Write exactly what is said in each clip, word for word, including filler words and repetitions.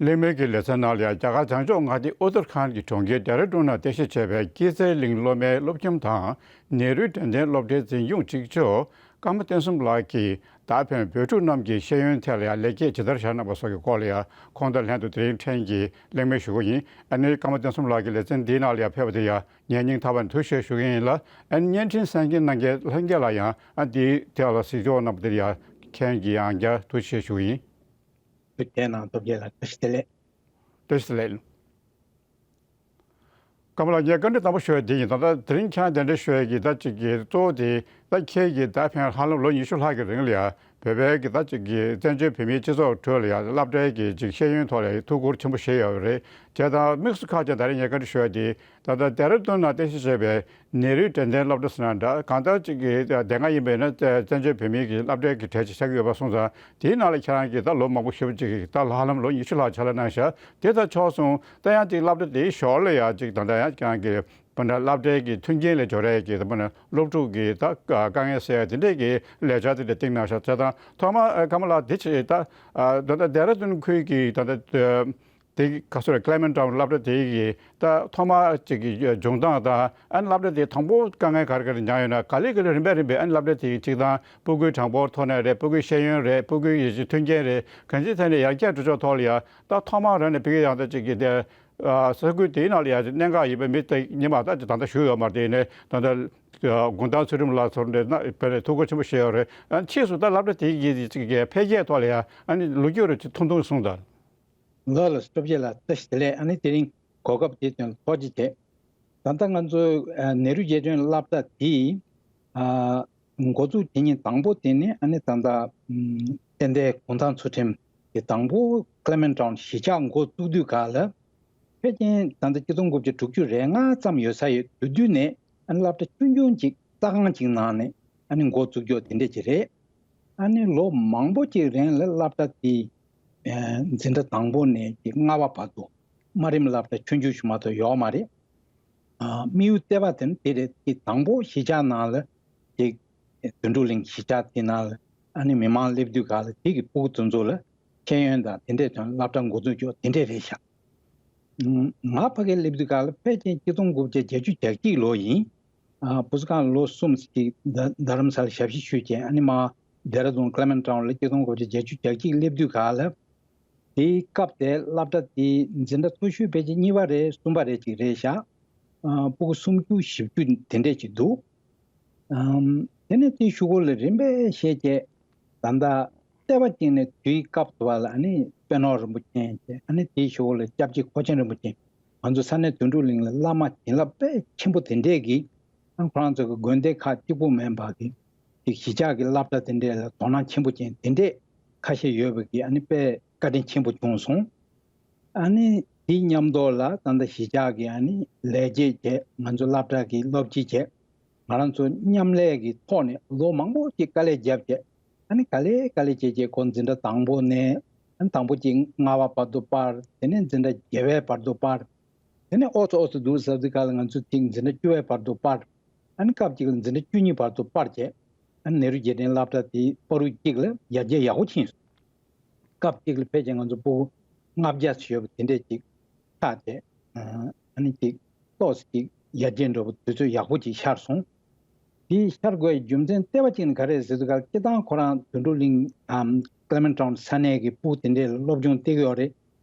གླེང་མོལ་གྱི་ལེ་ཚན་ནང་ལ་ཡང་རྒྱ་གར་བྱང་ཕྱོགས་མངའ་སྡེ་ཨུ་ཏར་ཁཱན་གྱི་གྲོང་ཁྱེར་ཌེ་ར་ཌུན་ནང་རྟེན་གཞི་བྱས་པའི་སྐྱེད་ཚལ་གླིང་སློབ་མའི་སློབ་ཁྱིམ་དང་ནེ་རུའི་དྲན་རྟེན་སློབ་གྲྭའི་འཛིན་སྐྱོང་གཅིག་ལྕོགས་ཀརྨ་བསྟན་གསུམ་ལགས་ཀྱིས་ད་ཕན་བོད་ཕྲུག་རྣམས་ཀྱི་ཤེས་ཡོན་ཐད་ལ་ཡང་ལེགས་སྐྱེས་ཇི་ལྟར་བཞག་གནང་པ་སོགས་ཀྱི་སྐོར་ལ་ཡང་ཁོང་དང་ལྷན་དུ་དེ་རིང་ཕྲན་གྱིས་གླེང་མོལ་ཞུ་གི་ཡིན། ཨ་ནི་ཀརྨ་བསྟན་གསུམ་ལགས་ཀྱིས་ལེ་ཚན་འདིའི་ནང་ལ་ཡང་ཕེབས་པ་དེ་ཡང་ངས་སྙིང་ཐག་པ་ནས་ཐུགས་རྗེ་ཆེ་ཞུ་གི་ཡིན་ལ། ཨ་ནི་བརྙན་འཕྲིན་གསན་མཁན་རྣམས་ཀྱི་ལྷན་རྒྱས་ལ་ཡང་ཨ་འདིའི་ཐད་ལ་གཟིགས་སྐྱོང་གནང་པ་དེར་ཡང་ཁྱེད་ཀྱིས་ཡང་བསྐྱར་ཐུགས་རྗེ་ཆེ་ཞུ་གི་ཡིན། ཐུགས་རྗེ་གནང་། སྟོབས་རྒྱལ་ལགས་བཀྲ་ཤིས་བདེ་ལེགས། བཀྲ་ཤིས་བདེ་ལེགས། ཀརྨ་ལགས་ངས་བཀའ་འདྲི་དང་པོ་ཞུ་ཡ་འདི་ཡིན། ད་ལྟ་དེ་རིང་ཁྱེད་རང་གདན་འདྲེན་ཞུ་ཡ་གི་ད་ཅིག་གི་གཙོ་བོ་དེ་ད་ཁྱེད་ཀྱིས་ད་ཕན་ཧ་ལམ་ལོ་ཉི་ཤུ་ལྷག་གི་རིང་ལ་ཡ་བོད་པའི་གི་ད་ཅིག་གི་བཙན་བྱོལ་བོད་མིའི་སྤྱི་ཚོགས་ཁྲོད་ལ་ཡ་སློབ་གྲྭའི་གི་ཅིག་ཤེས་ཡོན་ཐོག་ལ་ཡ་ཐུགས་ཁུར་ཆེན་པོ་བཞེས་ཡོད་རེད། བྱས་ཙང་དམིགས་སུ་ཁག་ཅིག་ད་རིང་ངས་བཀའ་འདྲི་ཞུ་ཡ་དེ་ད་ལྟ་ཌེ་ར་ཌུན་ནང་རྟེན་གཞི་བྱས་པའི་ནེ་རུའི་དྲན་རྟེན་སློབ་གྲྭ་ཟེར་ན་འདྲ། གང་ལྟར་ཅིག་གི་དེ་སྔ་ཡིན་པས་ན་བཙན་བྱོལ་བོད་མིའི་གི་སློབ་གྲྭའི་གི་གྲས་ཅིག་ཆགས་ཀྱི་ཡོད་པ་སོང་ཙང་དེའི་ནང་ལ་ཁྱེད་རང་གིས་ད་ལོ་མང་པོ་ཞེ་པོ་ཅིག་གི་ད་ཧ་ལམ་ལོ་ཉི་ཤུ་ལྷག་ཕྱག་ལས་གནང་ཤག་དེ་ད་ཆོག་སོང་། ད་ཡང་ཅིག་སློབ་གྲྭ་དེའི་ཞོར་ལ་ཡང་ཅིག་ད་ལྟ་ཡང་ཁྱེད་རང་གི་པ་འདྲ་སློབ་གྲྭའི་གི་མཐུན་རྐྱེན་ལ་འབྱོར་ཡས་ཀྱི་ད་པ་འདྲ་སློབ་ཕྲུག་གི་ད་དཀའ་ངལ་སེལ་ཡ་དེ་འདྲས་ཀྱི་ལས་འཆར་དེ་འདྲ་བཏིང་གནང་ཤག་བྱས་ཙང་ཐོག་མར་ཀརྨ་ལགས་དེ་ཆེད་ད་ད་ལྟ་ཌེ་ར་ཌུན་ཁུལ་གྱི་ད་ལྟ། དེ་ག་ཚོད་རེད། ཀླེ་མན་ཊའུན་སློབ་གྲྭ་དེ་གི་ད་ཐོག་མ་ཅིག་གི་འབྱུང་སྟངས་དང་ཨ་ནི་སློབ་གྲྭ་དེ་དང་པོ་དཀའ་ངལ་ག་རེ་ག་རེ་མྱངས་ཡོད་ན། ག་ལེ་ག་ལེ་རིམ་པས་རིམ་པས་ཨ་ནི་སློབ་གྲྭ་དེ་གི་གཅིག་དང་སྤུ་གུའི་གྲངས་འབོར་ཐོག་ནས་རེད། སྤུ་གུའི་ཤེས་ཡོན་རེད། སྤུ་གུའི་ཡིད་ཆེས་མཐུན་རྐྱེན་རེད། གང་ཅིའི་ཐད་ནས་ཡར་རྒྱས་འགྲོ་ཕྱོགས་ཐོག་ལ་ཡ་ད་ཐོག་མ་རང་ནས་ཕ་གི་ཡང་ད་ཅིག་གི་དེ་ས་ཁུལ་དེའི་ནང་ལ་ཡ་གནད་འགག་ཡོད་པའི་མི་དེ་ཉི་མ་ད་ཅིག་ད་ལྟ་བཞུགས་ཡོད་མ་རེད། དེ་ནས་ད་ལྟ་དགུང་ཐང་ཚུལ་ཁྲིམས་ལགས་ཚོར་འདྲ་ན་དཔེ་ཐུགས་ཁུར་ཆེན་པོ་བཞེས་ཡོད་རེད། ཨ་ཕྱིས་སུ་ད་སློབ་གྲྭ་དེ་གི་ཅིག་གི་འཕེལ་རྒྱས་ཐོག་ལ་ཡ་ཨ་ནི་ལོ་རྒྱུས་རེ་ཅིག་ཐུང་ཐུང་གསུངས་དང་། ལགས་ལགས། སྟོབས་རྒྱལ་ལགས་བཀྲ་ཤིས་བདེ་ལེགས། ཨ་ནི་དེ་རིང་གོ་སྐབས་དེ་དོན་ལ་ཐུགས་རྗེ་ཆེ། ད་ལྟ་ང་ཚོ་ཨ་ནེ་རུ་རྗེས་དྲན་སློབ་གྲྭ་དེ་ཨ་འགོ་འཛུགས་བྱེད་ཉིན་དང་པོ་དེ་ནི་ཨ་ནི་ད་ལྟ་ཨམ་ཏན་ཏན་གུང་ཐང་ཚུལ་ཁྲིམས་ཀྱི་དང་པོ་ཀླེ་མན་ཊའུན་གཞིས་ཆགས་འགོ་བཙུགས་དུས་ག་ལ་ཕལ་ཆེར་ད་ལྟ་ཆིག་སྟོང་དགུ་བརྒྱ་དྲུག་ཅུ་རེ་ལྔ་ཙམ་ཡོད་ས་ཡོད་དུས་དུས་ནས་ཨ་ནི་སློབ་གྲྭ་ཆུང་ཆུང་ཅིག་རྩྭ་ཁང་ཅིག་ནང་ནས་ཨ་ནི་འགོ་བཙུགས་རྒྱུ་དེ་འདྲས་ཅིག་རེད། ཨ་ནི་ལོ་མང་པོ་ཅིག་རིང་ལ་སློབ་གྲྭ་དེ་ཨ་འཛིན་གྲྭ་དང་པོ་ནས་ཀྱི་ལྔ་པ་བར་དུ་དམའ་རིམ་སློབ་གྲྭ་ཆུང་ཆུང་ཞིག་མ་གཏོགས་ཡོད་མ་རེད། ཨ་དམིགས་ཡུལ་ལྟེ་བ་དེ་ནི་དེ་རེད། དེ་དང་པོ་གཞིས་ཆགས་ནང་ལ་དེ་དོན་གྲུབ་གླིང་གཞིས་ཆགས་དེ་ནང་ལ་ཨ་ནི་མི་མང་སླེབས་དུས་ག་ལ་དེ་གི་སྤུ་གུ་དེ་ཚོ་ལ་ཤེས་ཡོན་དང་དེ་འདྲས་དོན་སློབ་གྲྭ་འགོ་འཛུགས་རྒྱུ་དེ་འདྲས་རེད་ཤག་ང་ཕ་གིར་སླེབས་དུས་ག་ལ་ཕལ་ཆེར་ཆིག་སྟོང་དགུ་བརྒྱ་བརྒྱད་ཅུ་གྱ་གཅིག་ལོ་ཡིན། ཨ་བུ་གསོ་ཁང་ལོ་གསུམ་ཅིག་རྡ་རྡ་རམ་ས་ལ་ཞབས་ཕྱི་ཞུས་རྗེས་ཨ་ནི་མ་ཌེ་ར་ཌུན་ཀླེ་མན་ཊའུན་ལ་ཆིག་སྟོང་དགུ་བརྒྱ་བརྒྱད་ཅུ་གྱ་གཅིག་སླེབས་དུས་ག་ལ། དེའི་སྐབས་དེ་སློབ་གྲྭ་དེའི་འཛིན་གྲྭ་མཐོ་ཤོས་ཕལ་ཆེར་གཉིས་པ་རེད་གསུམ་པ་རེད་ཅིག་རེད་ཤག་ཨ་སྤུ་གུ་སུམ་ཅུ་བཞི་བཅུ་དེ་འདྲས་ཅིག་འདུག་ཨམ་དེ་ནས་དེའི་གཞུག་གུ་ལ་རིམ་པས་བཤད་རྗེས་ད་ལྟ་ལྟེ་བ་གཅིག་ནས་དུས་སྐབས་སུ་བ་ལ་ཨ་ནི་དཔོན་སློབ་རིན་པོ་ཆེ་བྱས་ཨ་ནི་དེའི་གཞུག་གུ་ལ་སྐྱབས་རྗེ་མཁོ་ཆེན་རིན་པོ་ཆེ་ང་ཚོ་ས་གནས་དོན་གྲུབ་གླིང་ལ་བླ་མ་བྱིན་རླབས་དཔེ་ཆེན་པོ་དེ་འདྲས་ཀྱིས་ཨ་ཁོ་རང་ཚོ་གི་དགོན་སྡེ་ཁག་གཅིག་པུ་མིན་པ་གི་དེ་གཞིས་ཆགས་ཀྱི་སློབ་གྲྭ་དེ་འདྲས་ལ་དོ་སྣང་ཆེན་པོ་ཅན་དེ་འདྲས་ཁ་ཤས་ཡོད་པ་གི་ཨ་ནི་དཔེ་བཀའ་དྲིན་ཆེན་པོ་བྱུང་སོང་། ཨ་ནི་དེའི་མཉམ་དུ་ལ་ད་ལྟ་གཞིས་ཆགས་ཀྱི་ཨ་ནི་ལས་བྱེད་བྱས་ང་ཚོ་སློབ་གྲྭ་གི་སློབ་སྤྱི་བྱས་ང་རང་ཚོ་མཉམ་ལས་ཀྱི་ཐོག་ནས་ལོ་མང་པོ་ཅིག་དཀའ་ལས་བརྒྱབ་བྱས་ཨ་ནི་ག་ལེ་ག་ལེ་བྱས་བྱས་ཁོ་འཛིན་གྲྭ་དང་པོ་ནས་ཨ་ནི་དང་པོ་ཅིག་ལྔ་པ་བར་དུ་སྤར། དེ་ནས་འཛིན་གྲྭ་བརྒྱད་པའི་བར་དུ་སྤར། དེ་ནས་ཨོ་ཙི་ཨོ་ཙི་འདུག་ཟེར་དུས་ག་ལ་ང་ཚོ་ཅིག་འཛིན་གྲྭ་བཅུ་པའི་བར་དུ་སྤར། ཨ་ནི་སྐབས་ཅིག་ལ་འཛིན་གྲྭ་བཅུ་གཉིས་བར་དུ་སྤར་བྱས་ཨ་ནི་ནེ་རུ་རྗེས་དྲན་སློབ་གྲྭ་དེ་བར་དུ་ཅིག་ལ་ཡར་རྒྱས་ཡག་པོ་ཕྱིན་སོང་། སྐབས་གཅིག་ལ་ཕལ་ཆེར་ང་ཚོ་སྤུ་གུ་ལྔ་བརྒྱ་ཙམ་ཡོད་པ་དེ་འདྲས་ཅིག་ཆགས་བྱས། ཨ་ནི་ཅིག་ཏོག་ཙམ་ཅིག་ཡར་རྒྱས་འགྲོ་བའི་དུས་ཚོད་ཡག་པོ་ཅིག་ཤར་སོང་། དེ་ཤར་དགོས་རྒྱུ་མཚན་ལྟེ་བ་གཅིག་ནི་ག་རེ་རེད་ཟེར་དུས་ག་ལ་སྤྱིར་བཏང་ཁོ་རང་དོན་གྲུབ་གླིང་ཨམ་ཀླེ་མན་ཊའུན་ས་གནས་ཀྱི་སྤུ་གུ་དེ་འདྲས་ལ་སློབ་སྦྱོང་སྟེར་གྱི་ཡོད་རེད།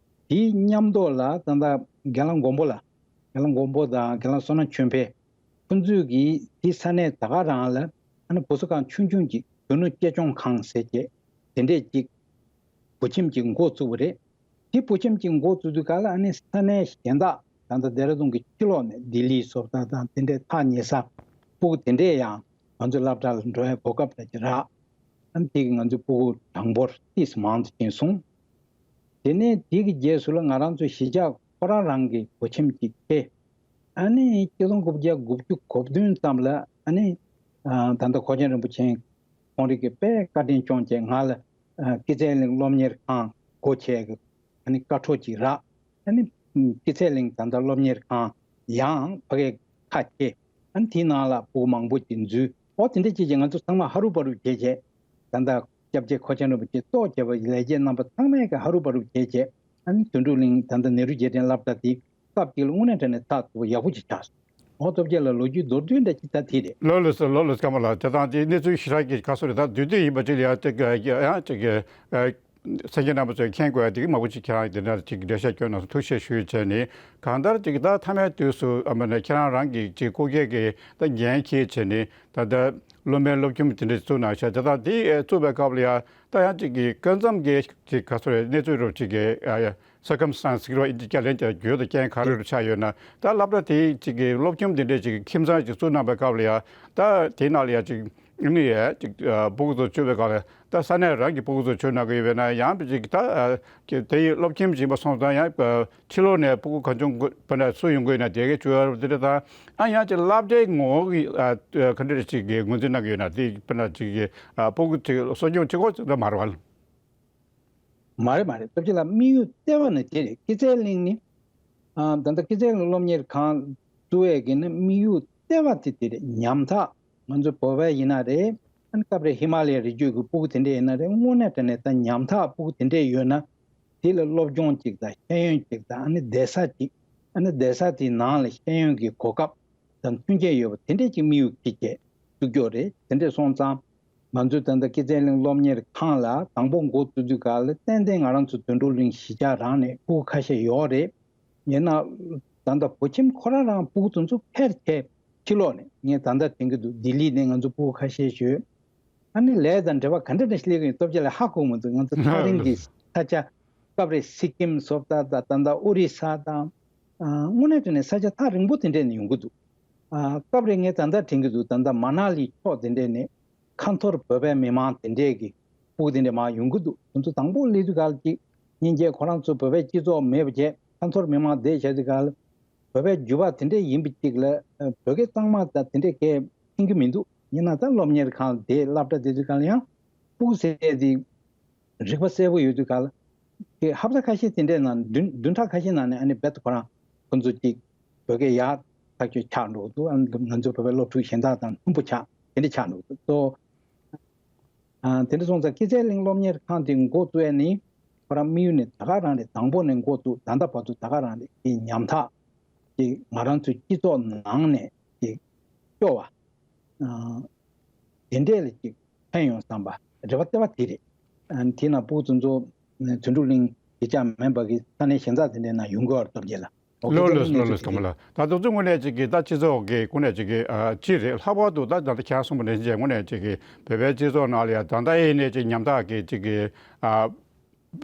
དེའི་མཉམ་དུ་ལ་ད་ལྟ་རྒན་ལགས་མགོན་པོ་ལགས་རྒན་ལགས་མགོན་པོ་དང་རྒན་ལགས་བསོད་ནམས་ཆོས་འཕེལ་ཁོང་ཚོས་ཀྱིས་དེ་ས་གནས་ད་ག་རང་ལ་ཨ་ནི་བུ་གསོ་ཁང་ཆུང་ཆུང་ཅིག་གཞོན་ནུ་གཅེས་སྐྱོང་ཁང་ཟེར་བྱས་དེ་འདྲས་ཅིག་བུ་ཁྱིམ་ཅིག་འགོ་བཙུགས་པ་རེད། དེ་བུ་ཁྱིམ་ཅིག་འགོ་བཙུགས་དུས་ག་ལ་ཨ་ནི་ས་གནས་གཞན་དག་ད་ལྟ་ལྡེ་ར་ལྡུན་གྱི་ཕྱི་ལོགས་ནས་ལྡི་ལི་བཟོ་ལྟ་དང་དེ་འདྲས་ཐག་ཉེ་ས་སྤུ་གུ་དེ་འདྲས་ཡང་ང་ཚོའི་སློབ་གྲྭ་ལ་འགྲོ་ཡའི་གོ་སྐབས་རག་གི་རག་ཨ་ནི་དེ་གིས་ང་ཚོའི་སྤུ་གུ་གྲངས་འབོར་ཏོག་ཙམ་མང་དུ་ཕྱིན་སོང་། དེ་ནས་དེ་གི་རྗེས་སུ་ལ་ང་རང་ཚོའི་གཞིས་ཆགས་ཁོ་རང་རང་གི་སྒོ་ཁྱིམ་གཅིག་ཕྱེ། ཨ་ནི་ཆིག་སྟོང་དགུ་བརྒྱ་དགུ་བཅུ་གོ་བདུན་ཙམ་ལ་ཨ་ནི་ཨ་ད་ལྟ་མཁོ་ཆེན་རིན་པོ་ཆེ་ཁོང་རང་གིས་དཔེ་བཀའ་དྲིན་སྐྱོང་བྱས་ང་ལ་ཨ་སྐྱེད་ཚལ་གླིང་སློབ་གཉེར་ཁང་སྒོ་ཕྱེ་གི་ཨ་ནི་བཀའ་འཁྲོལ་ཅིག་རག་ཨ་ནི་སྐྱེད་ཚལ་གླིང་ད་ལྟ་སློབ་གཉེར་ཁང་ཡང་ཕ་གིར་ཁ་ཕྱེ། ཨ་ནི་དེའི་ནང་ལ་སྤུ་གུ་མང་པོ་ཅིག་འཛུལ། ཨོ་དེ་འདྲ་བྱས་བྱས་ང་ཚོ་ཚང་མ་ཧ་རུ་བ་རུ་བྱས་བྱས་ད་ལྟ་སྐྱབས་རྗེ་མཁོ་ཆེན་རིན་པོ་ཆེ་གཙོ་བྱས་པའི་ལས་བྱེད་རྣམ་པ་ཚང་མས་ཀྱི་ཧ་རུ་བ་རུ་བྱས་བྱས་ ཨ་ནི་དོན་གྲུབ་གླིང་ད་ལྟ་ནེ་རུ་རྗེས་དྲན་སློབ་གྲྭ་དེ་སྐབས་གཅིག་ལ་དངོས་གནས་དྲང་གནས་ཐག་ཐུག་པ་ཡག་པོ་ཅིག་ཆགས་སོང་། འོ་སྟོབས་རྒྱལ་ལགས་ལོ་རྒྱུས་མདོར་བསྡུས་འདྲ་ཅིག་ད་དེ་རེད། ལགས་ལགས་སོ། ལགས་ལགས་སོ། ཀརྨ་ལགས། དེ་དང་དེའི་གནས་ཚུལ་ཞེ་དྲག་གི་ག་སོ་རེད། ད་བསྡུས་བསྡུས་ཡིན་པ་ཅིག་ལ་ཡང་ཅིག་ཡང་ཅིག་གསན་མཁན་རྣམ་པ་ཚོས་མཁྱེན་དགོས་ཡ་དེ་གི་མང་པོ་ཅིག་ཁྱེད་རང་དེ་འདྲ་ཅིག་འགྲེལ་བཤད་སྐྱོན་གནང་སོང་། ཐུགས་རྗེ་ཆེ་ཞུ་བྱས་ནས། གང་ལྟར་ཅིག་ད་མཐའ་མའི་དུས་སུ་ཨ་མ་ནས་ཁྱེད་རང་རང་གི་ཅིག་སྐུ་སྒེར་གྱི་ད་འགན་འཁྱེར་བྱས་ནས་ད་ལྟ་སློབ་མའི་སློབ་ཁྱིམ་དེ་འདྲ་བཙུགས་གནང་ཤག་དེ་དང་དེ་བཙུགས་པའི་སྐབས་ལ་ཡང་ད་ཡང་ཅིག་གི་སྐབས་མཚམས་ཀྱི་ཅིག་ག་སོ་རེད། གནས་ཚུལ་རུ་ཅིག་གི་ཨ་ཡ་circumstance་ཟེར་བ་ཨིན་ཇི་སྐད་ལན་དེ་བརྗོད་དུ་རྐྱེན་ག་རེ་རུ་ཆགས་ཡོད་ན། ད་སློབ་གྲྭ་དེ་ཅིག་གི་སློབ་ཁྱིམ་དེ་འདྲས་ཅིག་གི་ཁྱིམ་ཚང་ཅིག་བཙུགས་གནང་པའི་སྐབས་ལ་ཡང་ད་དེ་ནང་ལ་ཡང་ཅིག་ནི་ཡ་ཅིག་ཨ་སྤུ་གུ་ཚོ་བཅུག་པའི་སྐབས་ལ་ད་ས་གནས་རང་གི་སྤུ་གུ་ཚོ་བཅུག་གནང་གི་ཡོད་པས་ན། ཡང་ཅིག་ད་ཨ་དེ་ཡི་སློབ་ཁྱིམ་ཞིག་ཡིན་པ་སོང་ཙང་ཡང་ཕྱི་ལོགས་ནས་སྤུ་གུ་གང་བྱུང་དགོས་པ་ན་སུ་ཡོང་དགོས་ན་དེ་གའི་བཅུག་ཡ་དེ་འདྲ་དང་། ཨ་ཡང་ཅིག་སློབ་གྲྭའི་ངོ་བོ་གི་ཨ་ག་འདྲ་ཅིག་གི་ངོས་འཛིན་གནང་གི་ཡོད་ན། དེ་དཔེར་ན་ཅིག་གི་ཨ་སྤུ་གུ་ཅིག་གསོ་སྐྱོང་བྱེད་སྒོ་ཅིག་འདྲ་མ་རེད་བ། མ་རེད་མ་རེད། སྟོབས་རྒྱལ་ལགས། དམིགས་ཡུལ་ལྟེ་བ་ནི་དེ་རེད། སྐྱེད་ཚལ་གླིང་ནི་ཨ་ད་ལྟ་སྐྱེད་ཚལ་གླིང་སློབ་གཉེར་ཁང་བཙུགས་ཡས་ཀྱི་ནི་དམིགས་ཡུལ་ལྟེ་བ་དེ་དེ་རེད། ཉམ་ཐག་ང་ཚོ་བོད་པ་ཡིན་ན་རེད། ཨ་ནི་སྐབས་རེ་ཧི་མ་ལ་ཡའི་རི་རྒྱུད་ཀྱི་སྤུ་གུ་དེ་འདྲས་ཡིན་ན་རེད། དངོས་གནས་དྲང་གནས་ད་ཉམ་ཐག་སྤུ་གུ་དེ་འདྲས་ཡོད་ན་དེ་ལ་སློབ་སྦྱོང་ཅིག་དང་ཤེས་ཡོན་ཅིག་དང་། ཨ་ནི་བསྡད་ས་ཅིག་ཨ་ནི་བསྡད་ས་དེའི་ནང་ལ་ཤེས་ཡོན་གྱི་གོ་སྐབས་དང་མཐུན་རྐྱེན་ཡོད་པ་དེ་འདྲས་ཀྱི་དམིགས་ཡུལ་གྱིས་བཅས་བཙུགས་ཀྱི་ཡོད་རེད། དེ་འདྲས་སོང་ཙང་ང་ཚོས་ད་ལྟ་སྐྱེད་ཚལ་གླིང་སློབ་གཉེར་ཁང་ལ་དང་པོ་འགོ་བཙུགས་དུས་སྐབས་ལ་ཏན་ཏན་ང་རང་ཚོ་དོན་གྲུབ་གླིང་གཞིས་ཆགས་རང་ནས་སྤུ་གུ་ཁ་ཤས་ཡོད་རེད། ཡིན་ན་ད་ལྟ་བོད་ཁྱིམ་ཁོ་རང་རང་སྤུ་གུ་དེ་ཚོ་ཕལ་ཆེར་ཕྱི་ལོགས་ནས། ངས་ད་ལྟ་དྲན་གྱི་འདུག་ལྡི་ལི་ནས་ང་ཚོ་སྤུ་གུ་ཁ་ཤས་ཞུས། ཨ་ནི་ལས་དང་འབྲེལ་བ་ག་འདྲ་འདྲ་ཞིག་སླེབས་ཀྱི་ཡོད། སྟོབས་རྒྱལ་ལགས་ཧ་གོ་མི་འདུག་ང་ཚོ་ཐག་རིང་གི་ས་ཆ་སྐབས་རེ་སི་ཀིམ་སོགས་ད་ད་ད་ལྟ་ཨོ་རི་ས་དང་། ཨ་དངོས་གནས་དྲང་གནས་ས་ཆ་ཐག་རིང་པོ་དེ་འདྲས་ནས་ཡོང་གི་འདུག་ཨ་སྐབས་རེ་ངས་ད་ལྟ་དྲན་གྱི་འདུག་ད་ལྟ་མ་ན་ལི་ཕྱོགས་དེ་འདྲས་ནས་ཁ་འཐོར་བོད་པའི་མི་མང་དེ་འདྲས་ཀྱི་སྤུ་གུ་དེ་འདྲས་མར་ཡོང་གི་འདུག་དེ་ཚོ་དང་པོ་སླེབས་དུས་སྐབས་ལ་ཅིག་སྙིང་རྗེ། ཁོ་རང་ཚོ་བོད་པའི་སྤྱི་ཚོགས་མེད་པ་བྱས་ཁ་འཐོར་མི་མང་བསྡད་བཞག་དུས་སྐབས་ལ་བོད་པའི་རྒྱུད་པ་དེ་འདྲས་ཡིན་པ་ཅིག་ལ་ཨ་བོད་སྐད་གཙང་མ་དང་དེ་འདྲས་སྐད་མཁྱེན་གྱི་མི་འདུག་ཡིན་ན་ད་སློབ་གཉེར་ཁང་དེ་སློབ་གྲྭ་དེ་དུས་སྐབས་ལ་ཡང་སྤུ་གུ་ཟེར་དེ་རིག་པ་གསལ་པོ་ཡོད་དུས་སྐབས་ལ། དེ་ཧབ་ཏ་ཁ་ཤས་དེ་འདྲའི་ནང་བདུན་བདུན་ཕྲག་ཁ་ཤས་ནང་ནས་ཨ་ནི་རྦད་དེ་ཁོ་རང་ཁོ་ཚོ་གཅིག་བོད་སྐད་ཡག་ཐག་ཆོད་ཆགས་འགྲོ་འདུག་ཨ་ནི་ང་ཚོའི་བོད་པའི་སློབ་ཕྲུག་གཞན་དག་དང་མཐུན་པོ་ཆགས་དེ་འདྲ་ཆགས་འགྲོ་འདུག་གཙོ་བོ་ཨ་དེ་འདྲ་སོང་ཙང་སྐྱེད་ཚལ་གླིང་སློབ་གཉེར་ཁང་དེ་འགོ་བཙུགས་ཡས་ནི་ཁོ་རང་དམིགས་ཡུལ་ནི་ད་ག་རང་རེད། དང་པོ་ནས་འགོ་བཙུགས་ད་ལྟ་བར་དུ་ད་ག་རང་རེད། དེ་ཉམ་ཐག་ཅིག་ང་རང་ཚོའི་སྤྱི་ཚོགས་ནང་ནས་ཅིག་སྐྱོ་བ། ཨ་དེ་འདྲས་ལ་ཅིག་ཕན་ཡོང་བསམ་པ་རེ་བ་ལྟེ་བ་དེ་རེད། ཨ་དེས་ན་སྤུ་གུ་དེ་ཚོ་དོན་གྲུབ་གླིང་གཞིས་ཆགས་མིན་པ་གི་ས་གནས་གཞན་དག་དེ་འདྲའི་ནང་ཡོང་གི་ཡོད་རེད། སྟོབས་རྒྱལ་ལགས། ལགས་ལགས་ལགས་ལགས་སོ། ཐོག་མ་ལ་ད་དུང་དངོས་གནས་ཅིག་གི་ད་སྤྱི་ཚོགས་ཀྱི་དངོས་གནས་ཅིག་གི་ཨ་ཅི་རེད། ལྷག་པར་དུ་ད་ད་ལྟ་ཁྱེད་རང་གསུངས་པ་ནང་བཞིན་བྱས་དངོས་གནས་ཅིག་གི་བོད་པའི་སྤྱི་ཚོགས་ནང་ལ་ཡ་ད་ལྟ་ཡིན་ནའི་ཅིག་ཉམ་ཐག་གི་ཅིག་གི་ཨ་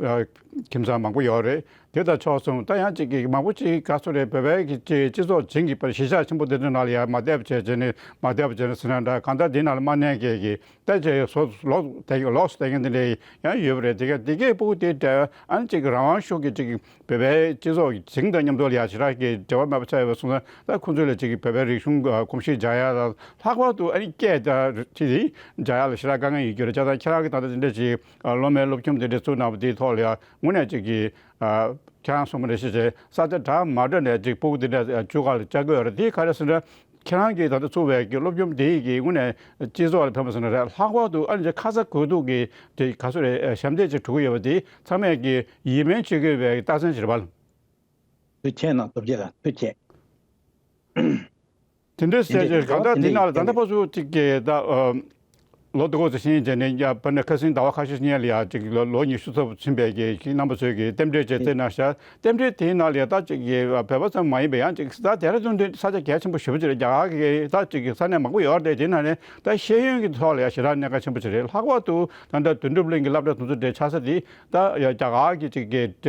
ཨ་ཁྱིམ་ཚང་མང་པོ་ཡོད་རེད། དེ་དང་ཕྱོགས་མཚུངས་ད་ཡང་ཅིག་གི་མང་པོ་ཅིག་ག་ཚོད་རེད། བོད་པའི་གི་ཅིག་སྤྱི་ཚོགས་བྱིངས་ཀྱི་པར་གཞིས་ཆགས་ཆེན་པོ་དེ་འདྲ་ནང་ལ་ཡ་མ་བསྡད་པ་བྱས་བྱས་ནས་མ་བསྡད་པ་བྱས་ནས་ཟེར་ན་འདྲ། གང་ལྟར་དེ་ནང་ལ་མ་གནས་མཁན་གྱི་ད་ཅིག་སོ་ལོག་དེ་ལོགས་སུ་བསྡད་མཁན་དེ་འདྲ་ཡང་ཡོད་པ་རེད། དེ་ག་དེ་གའི་སྤུ་གུ་དེ་འདྲ་ཨ་ནི་ཅིག་རང་དབང་ཤུགས་ཀྱིས་ཅིག་བོད་པའི་སྤྱི་ཚོགས་ཀྱི་བྱིངས་དང་མཉམ་དུ་ལ་ཡ་ཞེ་དྲག་གི་འབྲེལ་བ་མེད་པ་ཆགས་ཡོད་པ་སོང་ཙང་། ད་ཁོང་ཚོ་ལ་ཅིག་གི་བོད་པའི་རིག་གཞུང་གོམས་གཤིས་སྦྱང་ཡ་དང་། ལྷག་པར་དུ་ཨ་ནི་སྐད་དང་ཅིག་སྦྱང་ཡ་ལ་ཞེ་དྲག་དཀའ་ངལ་ཡོད་རྒྱུ་རེད། བྱས་ཙང་ཁྱེད་རང་གིས་ད་ལྟ་དེ་འདྲ་ཅིག་ཨ་སློབ་མའི་སློབ་ཁྱིམ་དེ་འདྲ་བཙུགས་གནང་བ་དེའི་ཐོག་ལ་ཡང་དངོས་གནས་ཅིག་གི་ཨ་ཁྱེད་རང་གསུངས་པ་ནང་བཞིན་བྱས་ས་ཆ་འདྲ་མ་འདྲ་ནས་ཅིག་སྤུ་གུ་དེ་འདྲ་བཅུག་ག་ལ་བཅར་གི་ཡོད་རེད། དེ་ག་རེ་ཟེར་ན་ཁྱེད་རང་གིས་ད་ལྟ་བཙུགས་པའི་གི་སློབ་ཁྱིམ་དེ་ཡི་གི་དངོས་གནས་སྤྱི་ཚོགས་ལ་ཕན་པ་ཟེར་ན་རེད། ལྷག་པར་དུ་ཨ་ནི་ཁ་ཚ་དགོས་གཏུགས་ཀྱི་དེ་ག་ཚོད་རེད། ཞབས་འདེགས་ཅིག་སྒྲུབ་ཀྱི་ཡོད་པ་དེ་ཚང་མས་ཀྱི་ཡིད་སྨོན་བྱེད་དགོས་པའི་རྟགས་མཚན་ཞིག་རེད་པ། ཐུགས་རྗེ་ཆེ་གནང་། སྟོབས་རྒྱལ་ལགས་ཐུགས་རྗེ་ཆེ། དེ་འདྲའི་དེ་བྱས་འདྲའི་ཅིག་གང་ལྟར་དེ་ནང་ལ་ད་ལྟ་བར་དུ་ཅིག་གི་ད་ཨ་ལོ་དུ་གོ་ཚོད་ཕྱིན་རྗེས་ནས་ཡ་བར་ནས་ཁ་སང་ཟླ་བ་ཁ་ཤས་སྔོན་ལ་ཡ་ཅིག་ལོ་ལོ་ཉི་ཤུ་ཚབ་ཕྱིན་པའི་གི་ཅིག་རྣམ་པ་ཚོས་ཀྱི་རྟེན་འབྲེལ་བཅས་བསྩལ་གནང་ཤག་རྟེན་འབྲེལ་དེའི་ནང་ལ་ཡ་ད་ཅིག་གི་བོད་པ་ཙམ་མ་ཡིན་པའི་ཡང་ཅིག་ད་དེ་ར་དོན་དུ་ས་ཆ་གལ་ཆེན་པོ་ཞེ་པོ་ཅིག་རེད། རྒྱ་གར་གི་ད་ཅིག་གི་ས་གནས་མང་པོ་ཡོད་རེད། དེ་ནང་ནས་ད་ཤེས་ཡོན་གྱི་ཐོག་ལ་ཡ་ཞེ་དྲག་གནད་འགག་ཆེན་པོ་ཅིག་རེད། ལྷག་པར་དུ་ད་ལྟ་དོན་གྲུབ་གླིང་གི་སློབ་གྲྭ་དེ་ཚོ་འདྲ་ཆགས་ས་དེ་ད་ཡ་རྒྱ་གར་གི་ཅིག་གི་ག་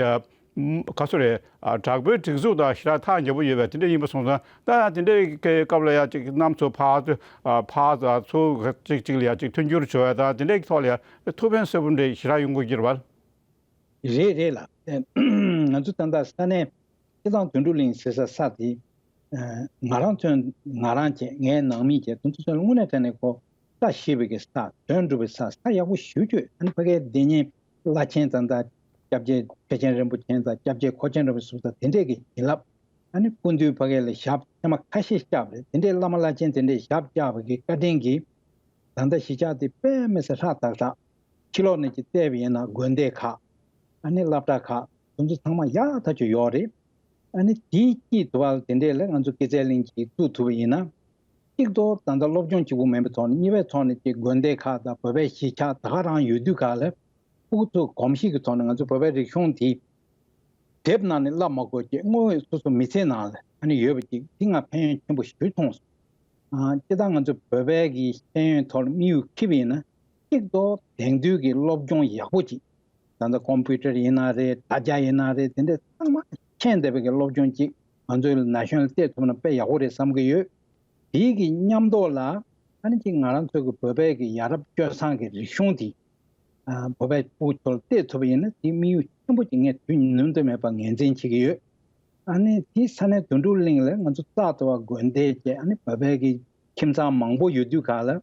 ཚོད་རེད། ཨ་དྲག་པོའི་སྒྲིག་འཛུགས་དང་ཞེ་དྲག་ཐག་ཉེ་པོ་ཡོད་པའི་དེ་འདྲ་ཡིན་པ་སོང་ཙང་། ད་དེ་འདྲའི་སྐབས་ལ་ཡ་ཅིག་གནམ་མཚོ་ཕར་ཚུར་ཨ་ཕར་ཚུར་ཅིག་ཅིག་ལ་ཡ་ཅིག་མཐུན་འགྱུར་བྱུང་བ་དང་དེ་འདྲའི་ཐོག་ལ་ཡ་ཐུགས་ཕན་གསོས་པོ་འདྲ་ཞེ་དྲག་ཡོང་གི་ཡོད་རེད་པ། རེད་རེད་ལགས། ང་ཚོ་ད་ལྟ་ས་གནས་སྤྱིར་བཏང་དོན་གྲུབ་གླིང་ཟེར་ས་ས་དེ་ང་རང་ཚོ་ང་རང་བྱས་ངའི་ནང་མི་བྱས་དེ་ཚོ་ཚོ་ལ་དངོས་གནས་དྲང་གནས་ཁོ་བཀྲ་ཤིས་པའི་གི་ས། དོན་འགྲུབ་པའི་ས། ས་ཡག་པོ་ཞེ་པོ་ཅིག་ཡོད། ཨ་ནི་ཕ་གིའི་སྡེ་གཉིས་བླ་ཆེན་དང་ད་སྐྱབས་རྗེ་ཆོས་མཁྱེན་རིན་པོ་ཆེ་དང་སྐྱབས་རྗེ་ཁོ་ཆེན་རིན་པོ་ཆེ་སོགས་དང་དེ་འདྲས་ཀྱི་བྱིན་རླབས། ཨ་ནི་སྐུ་མདུན་ཕ་གི་ལ་ཞབས་ཐེངས་མ་ཁ་ཤས་བཅགས་པ་རེད། དེ་འདྲས་བླ་མ་བླ་ཆེན་དེ་འདྲས་ཞབས་བཅགས་པ་གི་བཀའ་དྲིན་གྱིས་ད་ལྟ་གཞིས་ཆགས་དེ་དཔེ་མི་སྲིད་ཧྲག་ཏག་ཏག་ཕྱི་ལོགས་ནས་ཀྱི་བལྟས་པ་ཡིན་ན་དགོན་སྡེ་ཁག་ཨ་ནི་སློབ་གྲྭ་ཁག་དེ་ཚོ་ཚང་མ་ཡག་ཐག་ཆོད་ཡོད་རེད། ཨ་ནི་དེའི་དཀྱིལ་དུ་བ་དེ་འདྲས་ལ་ང་ཚོ་སྐྱེད་ཚལ་གླིང་གཅིག་བཙུགས་ཐུབ་པ་ཡིན་ན། གཅིག་ཏུ་ད་ལྟ་སློབ་སྦྱོང་གཅིག་པུ་མིན་པའི་ཐོག་ནས། གཉིས་པའི་ཐོག་ནས་ཀྱི་དགོན་སྡེ་ཁག་དང་བོད་པའི་གཞིས་ཆགས་ད་ག་རང་ཡོད་དུས་ག་ལ། ཕྲུ་གུ་ཚོ་གོམས་གཤིས་ཀྱི་ཐོག་ནས་ང་ཚོ་བོད་པའི་རིག་གཞུང་དེ་དེབ་ནང་ནས་བསླབ་མ་དགོས་ཀྱི། དངོས་སོ་སོ་མི་ཚེ་ནང་ལ་ཨ་ནི་ཡོད་པ་ཅིག་དེ་ང་ཕན་ཡོན་ཆེན་པོ་ཞིག་མཐོང་སོང་། ཨ། སྤྱིར་བཏང་ང་ཚོ་བོད་པའི་གི་ཤེས་ཡོན་ཐོག་ལ་དམིགས་ཡུལ་འཁྱེར་བ་ཡིན་ན། གཅིག་ཏུ་དེང་དུས་ཀྱི་སློབ་སྦྱོང་ཡག་པོ་ཅིག་ད་ལྟ་ཀོམ་པུ་ཊར་ཡིན་ན་རེད། དྲ་རྒྱ་ཡིན་ན་རེད། དེ་འདྲ་ཚང་མ་མཁྱེན་བསྡད་པའི་གི་སློབ་སྦྱོང་ཅིག་ང་ཚོའི་ན་གཞོན་ལ་སྤྲད་ཐུབ་ན་དཔེ་ཡག་པོ་རེད་བསམ་གྱི་ཡོད། དེའི་གི་མཉམ་དུ་ལ་ཨ་ནི་ཅིག་ང་རང་ཚོའི་གི་བོད་པའི་གི་ཡ་རབས་སྤྱོད་བཟང་གི་རིག་གཞུང་དེ། ཨ། བོད་པའི་ཕྲུ་གུ་ཚོར་སྤྲད་ཐུབ་པ་ཡིན་ན། དེ་དམིགས་ཡུལ་ཆེན་པོ་ཅིག་ངས་དུས་ནམ་དུ་མེད་པར་ངོས་འཛིན་བྱེད་ཀྱི་ཡོད། ཨ་ནི་དེ་ས་གནས་དོན་གྲུབ་གླིང་ལ་ང་ཚོ་རྩ་ཐོ་བ་དགོན་སྡེ་བཅས། ཨ་ནི་བོད་པའི་གི་ཁྱིམ་ཚང་མང་པོ་ཡོད་དུས་ག་ལ།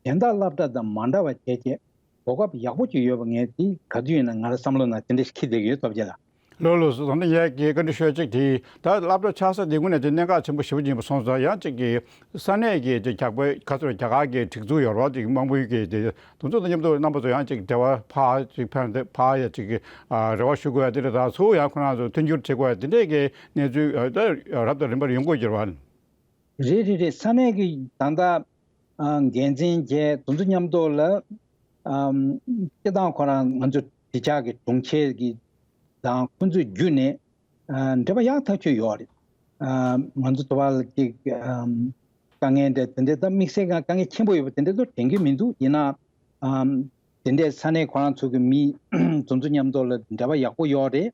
གཞན་དག་སློབ་གྲྭ་དང་མ་འདྲ་བ་བྱས་བྱས་གོ་སྐབས་ཡག་པོ་ཅིག་ཡོད་པ། ངས་དེ་ག་དུས་ཡིན་ན་ང་རང་བསམ་བློ་ནང་དེ་འདྲ་ཞིག་འཁྱེར་བསྡད་ཀྱི་ཡོད། སྟོབས་རྒྱལ་ལགས། ལགས་ལགས་སོ། ད་ནི་ངས་ཀྱི་བཀའ་འདྲི་ཤོད་ཅིག་དེ། ད་སློབ་གྲྭ་ཆགས་ས་དེ་དངོས་གནས་དེ་གནད་འགག་ཆེན་པོ་ཞེ་པོ་ཅིག་ཡིན་པ་སོང་ཙང་། ཡང་ཅིག་གི་ས་གནས་ཀྱི་ཅིག་ཇག་པོའི་ཁ་ཚུར་རྒྱ་གར་གྱི་སྒྲིག་འཛུགས་ཡོད་རེད་པ། ཅིག་དམངས་གཙོའི་གི་དེ་དེ་ཚོ་དང་མཉམ་དུ་རྣམ་པ་ཚོ་ཡང་ཅིག་འབྲེལ་བ་ཕར་ཅིག་ཕན་ཏེ་ཕར་ཡ་ཅིག་གི་ཨ་རེ་བ་ཞུ་དགོས་ཡ་དེ་རེད། ད་ཚུར་ཡང་ཁོ་རང་ཚོ་མཐུན་འགྱུར་བྱེད་དགོས་ཡ་དེ་འདྲས་ཀྱི་གནས་ཚུལ་ཨ་ད་རབ་དང་རིམ་པར་ཡོང་དགོས་ཀྱི་རེད་པ། རེད་རེད་རེད། ས་གནས་ཀྱི་ད་ལྟ་ཨ་འགན་འཛིན་བཅས་དེ་ཚོ་མཉམ་དུ་ལ། ཨམ། སྤྱིར་བཏང་ཁོ་རང་ང་ཚོ་དེ་ཕྱོགས་ཀྱི་དྲུང་ཆེ་གི་དང་ཁོང་ཚོའི་བརྒྱུད་ནས་ཨ་འབྲེལ་བ་ཡག་ཐག་ཆོད་ཡོད་རེད། ཨ། ང་ཚོ་དུ་བ་ལ་ཅིག་ཨམ། དཀའ་ངལ་འདྲ་དེ་འདྲ་ད་དམིགས་བསལ་གྱི་དཀའ་ངལ་ཆེན་པོ་ཡོད་པ་དེ་འདྲ་ཚོ་དྲན་གྱི་མི་འདུག་ཡིན་ན་ཨམ། དེ་འདྲའི་ས་གནས་ཁོ་རང་ཚོ་གི་མི་དེ་ཚོ་མཉམ་དུ་ལ་འབྲེལ་བ་ཡག་པོ་ཡོད་རེད།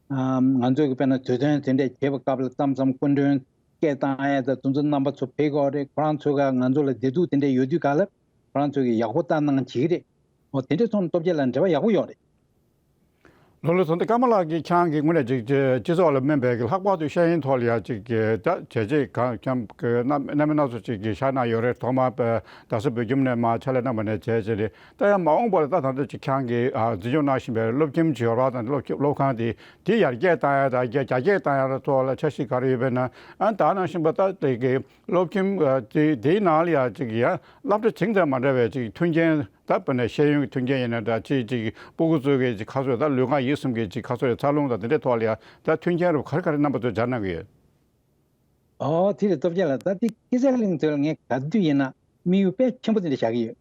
ཨམ། ང་ཚོས་ཀྱི་དཔེར་ན་དུས་སྟོན་དེ་འདྲ་བྱེད་པའི་སྐབས་ལ་མཚམས་མཚམས་སྐུ་མགྲོན་སྐད་བཏང་ཡ་དང་དེ་ཚོ་རྣམ་པ་ཚོ་ཕེབས་ཀྱི་ཡོད་རེད། ཁོ་རང་ཚོ་ག་ང་ཚོ་ལ་བདེ་སྡུག་དེ་འདྲ་ཡོད་དུས་ག་ལ་ཁོ་རང་ཚོ་གི་ཡག་པོ་ལྟ་གནང་བྱེད་ཀྱི་རེད། འོ་དེ་འདྲ་སོང་ན་སྟོབས་རྒྱལ་ལགས་འབྲེལ་བ་ཡག་པོ་ཡོད་རེད། ལགས་ལགས་སོ། ད་ཀརྨ་ལགས་ཀྱིས་ཁྱེད་རང་གིས་དངོས་གནས་ཅིག་སྤྱི་ཚོགས་ལ་སྨན་པའི་གི་ལྷག་པར་དུ་ཤེས་ཡོན་ཐོག་ལ་ཡ་ཅིག་གི་ད་བྱས་རྗེས་གང་འཁྱམ་གི་རྣམ་རྣམ་པ་སྣ་ཚོགས་ཅིག་གི་བཞག་གནང་ཡོད་རེད། ཐོག་མར་རྡ་ས་བོད་ཁྱིམ་ནས་མར་ཕྱག་ལས་གནང་བ་ནས་བྱས་རྗེས་རེད། ད་ཡང་མ་འོངས་པར་ད་ད་ལྟ་ཅིག་ཁྱེད་རང་གིས་ཨ་འཛིན་སྐྱོང་གནང་བཞིན་པའི་སློབ་ཁྱིམ་ཅིག་ཡོད་རེད་པ། ད་སློབ་ཁྱིམ་སློབ་ཁང་དེ་དེ་ཡར་རྒྱས་བཏང་ཡ་དང་རྒྱ་རྒྱ་སྐྱེད་བཏང་ཡ་ལ་ཐོག་ལ་འཆར་གཞི་ག་རེ་ཡོད་པས་ན། ཨ་ད་ནང་བཞིན་པ་ད་དེ་གི་སློབ་ཁྱིམ་ཨ་དེ་དེའི་ནང་ལ་ཡ་ཅིག་ཡ་སློབ་གྲྭ་ཆུང་དང་མ་འདྲ་བའི་ཅིག་མཐུན་རྐྱེན། ད་དཔེར་ན་ཤེས་ཡོན་གྱི་མཐུན་རྐྱེན་ཡིན་ན་འདྲ། ཅིག་ཅིག་སྤུ་གུ་ཚོ་གི་ཅིག་ཁ་སོ་ད་ལུས་ངག་ཡིད་གསུམ་གྱི་ཅིག་ཁ་སོ་ཡ་འཚར་ལོངས་དང་དེ་འདྲའི་ཐོག་ལ་ཡ་ད་མཐུན་རྐྱེན་རུ་ག་རེ་ག་རེ་རྣམ་པ་ཚོས་སྦྱར་གནང་གི་ཡོད། ཨོ་དེ་རེད། སྟོབས་རྒྱལ་ལགས། ད་དེ་སྐྱེད་ཚལ་གླིང་དེ་ལ་ངས་ག་དུས་ཡིན་ན་དམིགས་ཡུལ་དཔེ་ཆེན་པོ་དེ་འདྲ་བཞག་གི་ཡོད།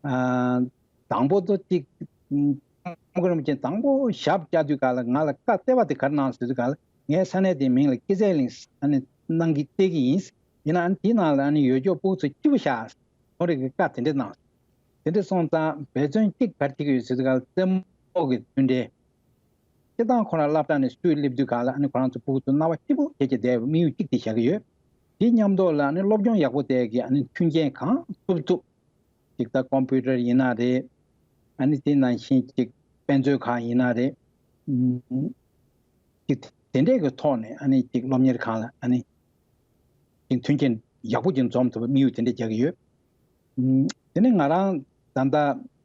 ཨ། དང་པོ་དུ་ཅིག་ཨམ། ཀརྨ་རིན་པོ་ཆེ་དང་པོ་ཞབས་བཅགས་དུས་ག་ལ་ང་ལ་བཀའ་བསྩལ་བ་དེ་ག་རེ་གནང་ཟེར་དུས་ག་ལ། ངས་ས་གནས་དེའི་མིང་ལ་སྐྱེད་ཚལ་གླིང་ཨ་ནི་གནང་གི་སྤྲད་ཀྱི་ཡིན། ཡིན་ན་ཨ་ནི་དེའི་ནང་ལ་ཨ་ནི་ཡོད་ཅོག་སྤུ་གུ་ཚོ་སྐྱིད་པོ་བཞག་ཟེར། ཁོ་རང་གིས་བཀའ་དེ་འདྲ་གནང་། དེ་འདྲ་སོང་ཙང་འབད་བརྩོན་གཅིག་ག་རེ་བྱེད་ཀྱི་ཡོད་ཟེར་དུས་ག་ལ་རྩེད་མོ་གི་མཐུན་འབྲེལ། སྤྱིར་བཏང་ཁོ་རང་སློབ་གྲྭ་ནས་སུས་སླེབས་དུས་ག་ལ་ཨ་ནི་ཁོ་རང་ཚོ་སྤུ་གུ་ཚོ་སྣང་བ་སྐྱིད་པོ་བྱས་བྱས་བསྡད་པའི་དམིགས་ཡུལ་གཅིག་དེ་བཞག་གི་ཡོད། དེའི་མཉམ་དུ་ལ་ཨ་ནི་སློབ་སྦྱོང་ཡག་པོ་དེ་གི་ཨ་ནི་མཐུན་རྐྱེན་གང་ཐུབ་ཐུབ། ཅིག་ད་ཀོམ་པུ་ཊར་ཡིན་ན་རེད། ཨ་ནི་དེ་ནང་བཞིན་ཅིག་དཔེ་མཛོད་ཁང་ཡིན་ན་རེད། ཨུམ། ཅིག་དེ་འདྲས་ཀྱི་ཐོག་ནས་ཨ་ནི་ཅིག་སློབ་གཉེར་ཁང་ལ་ཨ་ནི་ཅིག་མཐུན་རྐྱེན་ཡག་པོ་ཅིག་འཛོམས་ཐུབ་པའི་དམིགས་ཡུལ་དེ་འདྲས་རྒྱག་གི་ཡོད། ཨུམ། དེ་ནས་ང་རང་ད་ལྟ་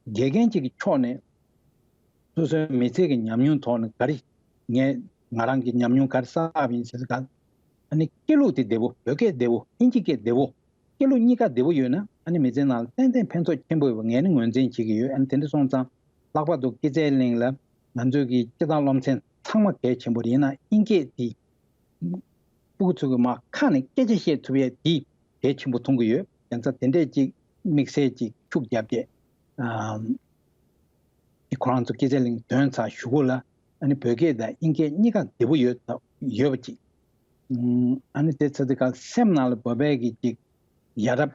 དགེ་རྒན་ཅིག་གི་ཕྱོགས་ནས་སོ་སོའི་མི་ཚེ་གི་ཉམས་མྱོང་ཐོག་ནས་ག་རེ་ངས་ང་རང་གི་ཉམས་མྱོང་ག་རེ་བསགས་པ་ཡིན་ཟེར་ཙང་། ཨ་ནི་སྐད་ལུགས་དེ་བདེ་བོ། བོད་སྐད་བདེ་བོ། དབྱིན་ཇི་སྐད་བདེ་བོ། སྐད་ལུགས་གཉིས་ཀ་བདེ་བོ་ཡོད་ན་ཨ་ནི་མི་ཚེའི་ནང་ལ་ཏན་ཏན་ཕན་ཐོགས་ཆེན་པོ་ཡོད་པ་ངས་ནི་ངོས་འཛིན་བྱེད་ཀྱི་ཡོད། ཨ་ནི་དེ་འདྲ་སོང་ཙང་ལྷག་པར་དུ་སྐྱེད་ཚལ་གླིང་ལ་ང་ཚོའི་གི་སྤྱིར་བཏང་སློབ་ཚན་ཚང་མ་གལ་ཆེན་པོ་རེད། ཡིན་ན་དབྱིན་སྐད་དེ་སྤུ་གུ་ཚོ་གི་མར་ཁ་ནས་སྐད་ཆ་བཤད་ཐུབ་ཡས་དེ་གལ་ཆེན་པོ་མཐོང་གི་ཡོད། ཡང་ཚ་དེ་འདྲས་ཅིག་དམིགས་བསལ་ཅིག་ཤུགས་བརྒྱབ་སྟེ། ཨམ། དེ་ཁོ་རང་ཚོ་སྐྱེད་ཚལ་གླིང་ཐོན་ཚར་གཞུག་གུ་ལ་ཨ་ནི་བོད་སྐད་དང་དབྱིན་སྐད་གཉིས་ཀ་བདེ་པོ་ཡོད་ཡོད་པ་ཅིག་ཨམ། ཨ་ནི་དེ་ཚོ་དེ་ག་སེམས་ནང་ལ་བོད་པའི་གི་ཅིག་ཡ་རབས་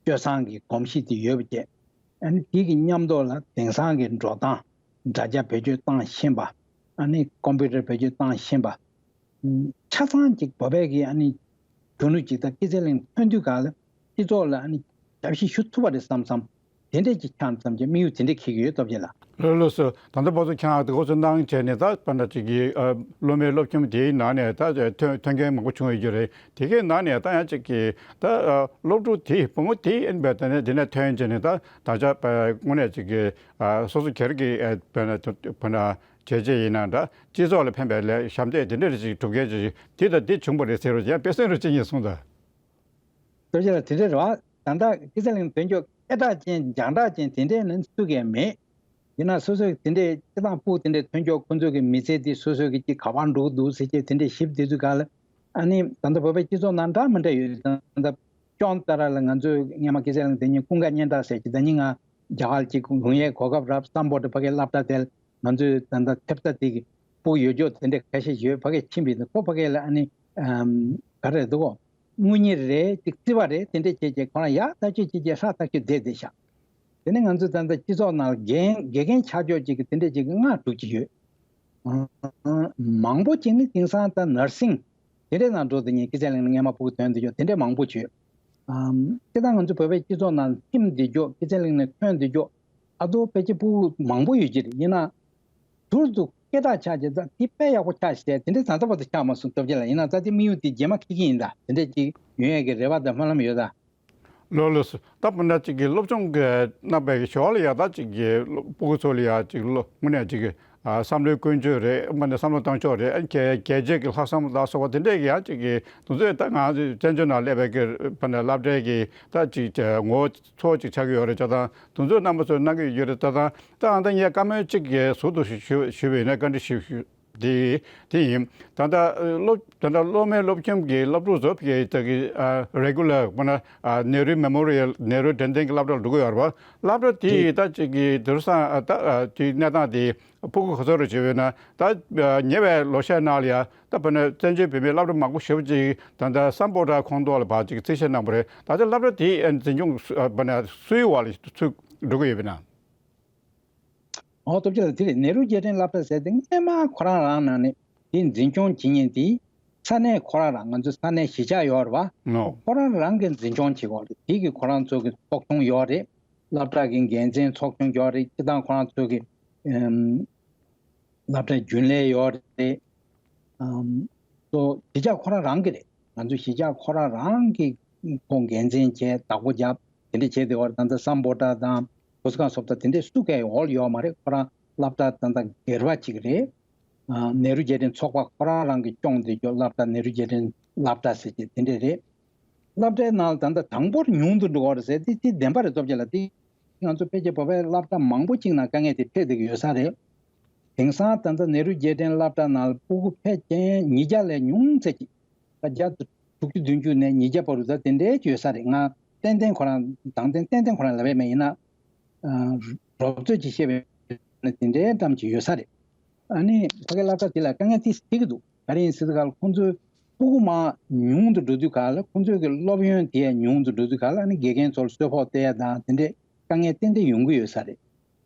སྤྱོད་བཟང་གི་གོམས་གཤིས་དེ་ཡོད་པ་བཅས། ཨ་ནི་དེ་གི་མཉམ་དུ་ལ་དེང་སང་གི་འགྲོ་སྟངས་དྲ་རྒྱ་བེད་སྤྱོད་བཏང་ཤེས་པ། ཨ་ནི་ཀོམ་པུ་ཊར་བེད་སྤྱོད་བཏང་ཤེས་པ། ཨམ། ཆ་ཚང་ཅིག་བོད་པའི་གི་ཨ་ནི་གཞོན་ནུ་ཅིག་ད་སྐྱེད་ཚལ་གླིང་ཐོན་དུས་ག་ལ་སྤྱི་ཚོགས་ལ་ཨ་ནི་ཞབས་ཕྱི་ཞུ་ཐུབ་པ་རེད་བསམ་བསམ། དེ་འདྲས་ཅིག་ཆགས་ཙམ་གྱི་དམིགས་ཡུལ་དེ་འདྲས་འཁྱེར་གྱི་ཡོད། སྟོབས་རྒྱལ་ལགས། ལགས་ལགས་སོ། ད་ལྟ་བར་དུ་ཁྱེད་རང་དེ་འགོ་ཚུགས་གནང་བྱས་ནས་ད་བར་འདྲ་ཅིག་གི་ཨ་སློབ་མའི་སློབ་ཁྱིམ་དེའི་ནང་ནས་ད་ཐོན་ཐོན་མཁན་མང་པོ་བྱུང་ཡོད་རྒྱུ་རེད། དེ་གའི་ནང་ནས་ད་ཡང་ཅིག་གི་ད་ཨ་སློབ་ཕྲུག་དེ་བུ་མོ་དེ་ཨེན་པའི་དེ་ནས་དེ་ནས་ཐོན་བྱས་ནས་ད་ད་ཆ་དངོས་གནས་ཅིག་གི་ཨ་སོ་སོ་སྒེར་གྱི་ཨ་བར་འདྲ་བར་འདྲ་བྱས་རྗེས་ཡིན་ན་འདྲ། སྤྱི་ཚོགས་ལ་ཕན་པའི་ལས་ཞབས་འདེགས་དེ་འདྲ་རེ་ཅིག་གྲུབ་མཁན་ཅིག་དེ་དང་དེ་བྱུང་བ་རེད་ཟེར་རོ། ཡང་དཔེ་སེམས་རུ་ཅི་ཉེས་སོང་ད། སྟོབས་རྒྱལ་ལགས། དེ་འདྲ་རེད་བ། ད་ལྟ་སྐྱེད་ཚལ་གླིང་དོན་གཅོད་སྐད་གྲགས་ཅན་རྒྱང་གྲགས་ཅན་དེ་འདྲའི་ནི་སུ་གས་མེད། ཡིན་ན་སོ་སོའི་དེ་འདྲའི་སྤྱི་བཏང་ཕྲུ་གུ་དེ་འདྲའི་ཐོན་ཆོག་ཁོང་ཚོ་གི་མི་ཚེ་དེ་སོ་སོའི་གི་ཅིག་ག་པར་འགྲོ་གི་འདུག་ཟེར་གྱི་དེ་འདྲའི་ཞིབ་དེ་ཚོའི་སྒང་ལ་ཨ་ནི་ད་ལྟ་བོད་པའི་སྤྱི་ཚོགས་ནང་འདྲ་མི་འདྲ་ཡོད། ད་ལྟ་སྐྱོན་ལྟར་ལ་ང་ཚོས་སྔོན་མ་སྐྱེས་ཚེ་རིང་དེ་ཉིད་ཀུན་དགའ་སྙན་གྲགས་ཟེར་གྱི་ད་ཉིད་ང་རྒྱ་གར་གྱི་ལུང་ཡའི་གོ་སྐབས་རག་སམ་བྷོ་ཊ་ཕ་གིའི་སློབ་གྲྭ་དེར་ང་ཚོས་ད་ལྟ་ཐེབས་རྩ་དེ་གི་ཕྲུ་གུ་ཡོད་ཅོག་དེ་འདྲ་ཁ་ཤས་ཡོད། ཕ་གིར་ཕྱིན་པའི་ཁོ་ཕ་གི་ལ་ཨ་ནི་ཨམ་ག་རེ་འདུག་གོ་དངུལ་གཉེར་རེད་ཅིག་རྩིས་པ་རེད་དེ་འདྲ་བྱས་བྱས་ཁོ་རང་ཡག་ཐག་ཆོད་བྱས་བྱས་ཧྲག་ཐག་ཆོད་བསྡད་བསྡད་ཤག་དེ་ནས་ང་ཚོས་ད་ལྟ་སྤྱི་ཚོགས་ནང་འགན་དགེ་རྒན་ཆགས་ཆོག་ཅིག་གི་དེ་འདྲ་ཅིག་གི་ལྔ་དྲུག་ཅིག་ཡོད། ཨང་། མང་པོ་ཅིག་ནི་དེང་སང་ད་ནར་སིང་དེ་འདྲའི་ནང་འགྲོ་དེ་ཉིད་སྐྱེས་ཚེ་རིང་ནས་སྔོན་མ་ཕྲུ་གུ་ཐོན་དུ་ཡོད་དེ་འདྲའི་མང་པོ་བྱོས། ཨམ། སྤྱིར་བཏང་ང་ཚོ་བོད་པའི་སྤྱི་ཚོགས་ནང་ཐིམ་དེ་འཇོག་སྐྱེས་ཚེ་རིང་ནས་ཐོན་དེ་འཇོག་ཨ་ཏོ་ཕལ་ཆེར་ཕྲུ་གུ་མང་པོ་ཡོད་ཀྱི་རེད། ཡིན་ན་ཟུར་དུ་སྐད་གྲགས་ཆགས་ཀྱི་ད་དེ་དཔེ་ཡག་པོ་ཆགས་ཤེས་དེ་འདྲའི་ད་ལྟ་བར་དུ་ཆགས་མ་སོང་སྟབས་ཀྱིས་ལ། ཡིན་ན་ད་དེ་དམིགས་ཡུལ་དེ་རྗེས་མ་ཁེལ་གྱི་ཡིན། ད་དེ་འདྲ་ཅིག་ཡོང་ཡས་ཀྱི་རེ་བ་དང་སྨོན་ལམ་ཡོད་ད། ལགས་ལགས་སོ། ད་དཔེར་ན་ཅིག་གི་སློབ་སྦྱོང་གི་རྣམ་པའི་ཞོར་ལ་ཡང་ད་ཅིག་གི་ཕྲུ་གུ་ཚོ་ལ་ཡང་ཅིག་སློབ་དངོས་གནས་ཅིག་གི་ཨ་བསམ་བློའི་ཀུན་སྤྱོད་རེད། དཔེར་ན་བསམ་བློ་གཏོང་ཕྱོགས་རེད། ཨ་གལ་གལ་ཆེ་གི་ལྷག་བསམ་ལ་སོགས་པ་དེ་འདྲས་ཀྱི་ཡང་ཅིག་གི་དེ་ཚོས་ད་ང་ཚོའི་བཙན་བྱོལ་ནང་སླེབས་པའི་གི་དཔེར་ན་སློབ་གྲྭའི་གི་ད་ཅིག་ངོ་བོ་གཙོ་བོ་ཅིག་ཆགས་ཀྱི་ཡོད་རེད། ཅག་དང་དེ་ཚོའི་རྣམ་པ་ཚོ་གནང་གི་ཡོད་རེད། ད་དང་ད་ཨ་ད་ངས་བཀའ་མོལ་ཅིག་གི་ཟུར་དུ་ཞུ་ཞུ་ཞུས་པ་ཡིན་ན་བཀའ་འདྲི་ཞུ་ཞུ། དེ་དེ་ཡིན། ད་ལྟ་སློབ་ད་ལྟ་སློབ་མའི་སློབ་ཁྱིམ་གྱི་སློབ་ཕྲུག་ཚོ་ཕ་གི་ད་གི་ཨ་regular དཔེར་ན་ཨ་ནེ་རུ་མེ་མོ་རི་ཡལ་ནེ་རུ་དྲན་རྟེན་གྱི་སློབ་གྲྭར་འགྲོ་གི་ཡོད་རེད་པ། སློབ་གྲྭ་དེ་ཡི་ད་ཅིག་གི་དུར་སང་ཨ་ད་ཨ་དེའི་གནས་སྟངས་དེ་ཕྲུ་གུ་ག་ཚོད་རེ་བྱེད་པས་ན་ད་ཉེ་བའི་ལོ་ཤས་ནང་ལ་ཡ་ད་དཔེར་ན་བཙན་བྱོལ་བོད་མིའི་སློབ་གྲྭ་མང་པོ་ཞེ་པོ་ཅིག་ད་ལྟ་སམ་བྷོ་ཊ་ཁོངས་གཏོགས་ལ་བར་ཅིག་རྩིས་བཤེར་གནང་བ་རེད། ད་ལྟ་སློབ་གྲྭ་དེ་འཛིན་སྐྱོང་སུ་ཨ་དཔེར་ན་སུའི་འོག་ལ་ཚུད་འགྲོ་གི་ཡོད་པས་ན། འོ་སྟོབས་ཆེ་ལགས། དེ་རེད། ནེ་རུ་རྒྱལ་ཕྲན་སློབ་གྲྭ་ཟེར་དེ་སྔོན་མ་ཁོ་རང་རང་ནང་ནས་དེ་འཛིན་སྐྱོང་བྱེད་མཁན་དེ་ས་གནས་ཁོ་རང་རང་ང་ཚོའི་ས་གནས་གཞིས་ཆགས་ཡོད་རེད་པ། ཨོ། ཁོ་རང་རང་གིས་འཛིན་སྐྱོང་བྱེད་དགོས་རེད། དེ་གི་ཁོ་རང་ཚོ་གི་ཚོགས་ཆུང་ཡོད་རེད། སློབ་གྲྭ་གི་འགན་འཛིན་ཚོགས་ཆུང་ཡོད་རེད། སྤྱིར་བཏང་ཁོ་རང་ཚོ་གི་ཨམ། སློབ་གྲྭའི་རྒྱུན་ལས་ཡོད་རེད། ཨམ། ཏོ་གཞིས་ཆགས་ཁོ་རང་རང་གི་རེད། ང་ཚོ་གཞིས་ཆགས་ཁོ་རང་རང་གི་ཁོ་འགན་འཛིན་བྱས་བདག་པོ་རྒྱབ་དེ་འདྲ་བྱས་དེ་བར་ད་ལྟ་སམ་བྷོ་ཊ་དང་བོད་སྒང་སློབ་གྲྭ་དེ་འདྲ་སུ་གའི་འོག་ཡོད་མ་རེད། ཁོ་རང་སློབ་གྲྭ་ད་ལྟ་སྒེར་པ་ཅིག་རེད། ཨ་ནེ་རུ་རྒྱལ་ཕྲན་ཚོགས་པ་ཁོ་རང་རང་གི་སྐྱོང་བསྡད་རྒྱུ་སློབ་གྲྭ་ནེ་རུ་རྒྱལ་ཕྲན་སློབ་གྲྭ་ཟེར་གྱི་དེ་འདྲ་རེད། སློབ་གྲྭའི་ནང་ལ་ད་ལྟ་དང་པོར་ཉུང་དུ་འགྲོ་བ་རེད་ཟེར་དེ་དེ་བདེན་པ་རེད། སྟོབས་ཆེ་ལགས། དེ་ང་ཚོ་ཕལ་ཆེར་བོད་པའི་སློབ་གྲྭ་མང་པོ་ཅིག་ནང་དཀའ་ངལ་དེ་འཕྲད་བསྡད་ཀྱི་ཡོད་ས་རེད། དེང་སང་ད་ལྟ་ནེ་རུ་རྒྱལ་ཕྲན་སློབ་གྲྭ་ནང་ལ་ཕྲུ་གུ་ཕལ་ཆེར་ཉིས་བརྒྱ་ལས་ཉུང་ཚད་ཅིག་ད་བརྒྱ་དང་དྲུག་ཅུ་བདུན་ཅུ་ནས་ཉིས་བརྒྱ་བར་དུ་ད་དེ་འདྲའི་ཅིག་ཡོད་ས་རེད། ང་ཏན་ཏན་ཁོ་རང་དང་ཏན་ཏན་ཏན་ཁོ་རང་ལབ་ཡས་མེད། ཡིན་ན་ཨ་རོབ་ཚོད་ཅིག་བཤད་པ་ཡིན་ན་དེ་འདྲའི་ཙམ་ཅིག་ཡོད་ས་རེད། ཨ་ནི་ཕ་གི་སློབ་གྲྭ་དེ་ལ་དཀའ་ངལ་ཏོག་ཙམ་འཕྲད་ཀྱི་འདུག་ག་རེ་ཡིན་ཟེར་ག་ལ་ཁོང་ཚོའི་ཕྲུ་གུ་མར་ཉུང་དུ་འགྲོ་དུས་ག་ལ་ཁོང་ཚོའི་གི་སློབ་ཡོན་དེ་ཉུང་དུ་འགྲོ་དུས་ག་ལ་ཨ་ནི་དགེ་རྒན་ཚོར་གསོལ་ཕོགས་སྟེར་ཡ་དང་དེ་འདྲའི་དཀའ་ངལ་ཏན་ཏན་ཡོང་གི་ཡོད་ས་རེད།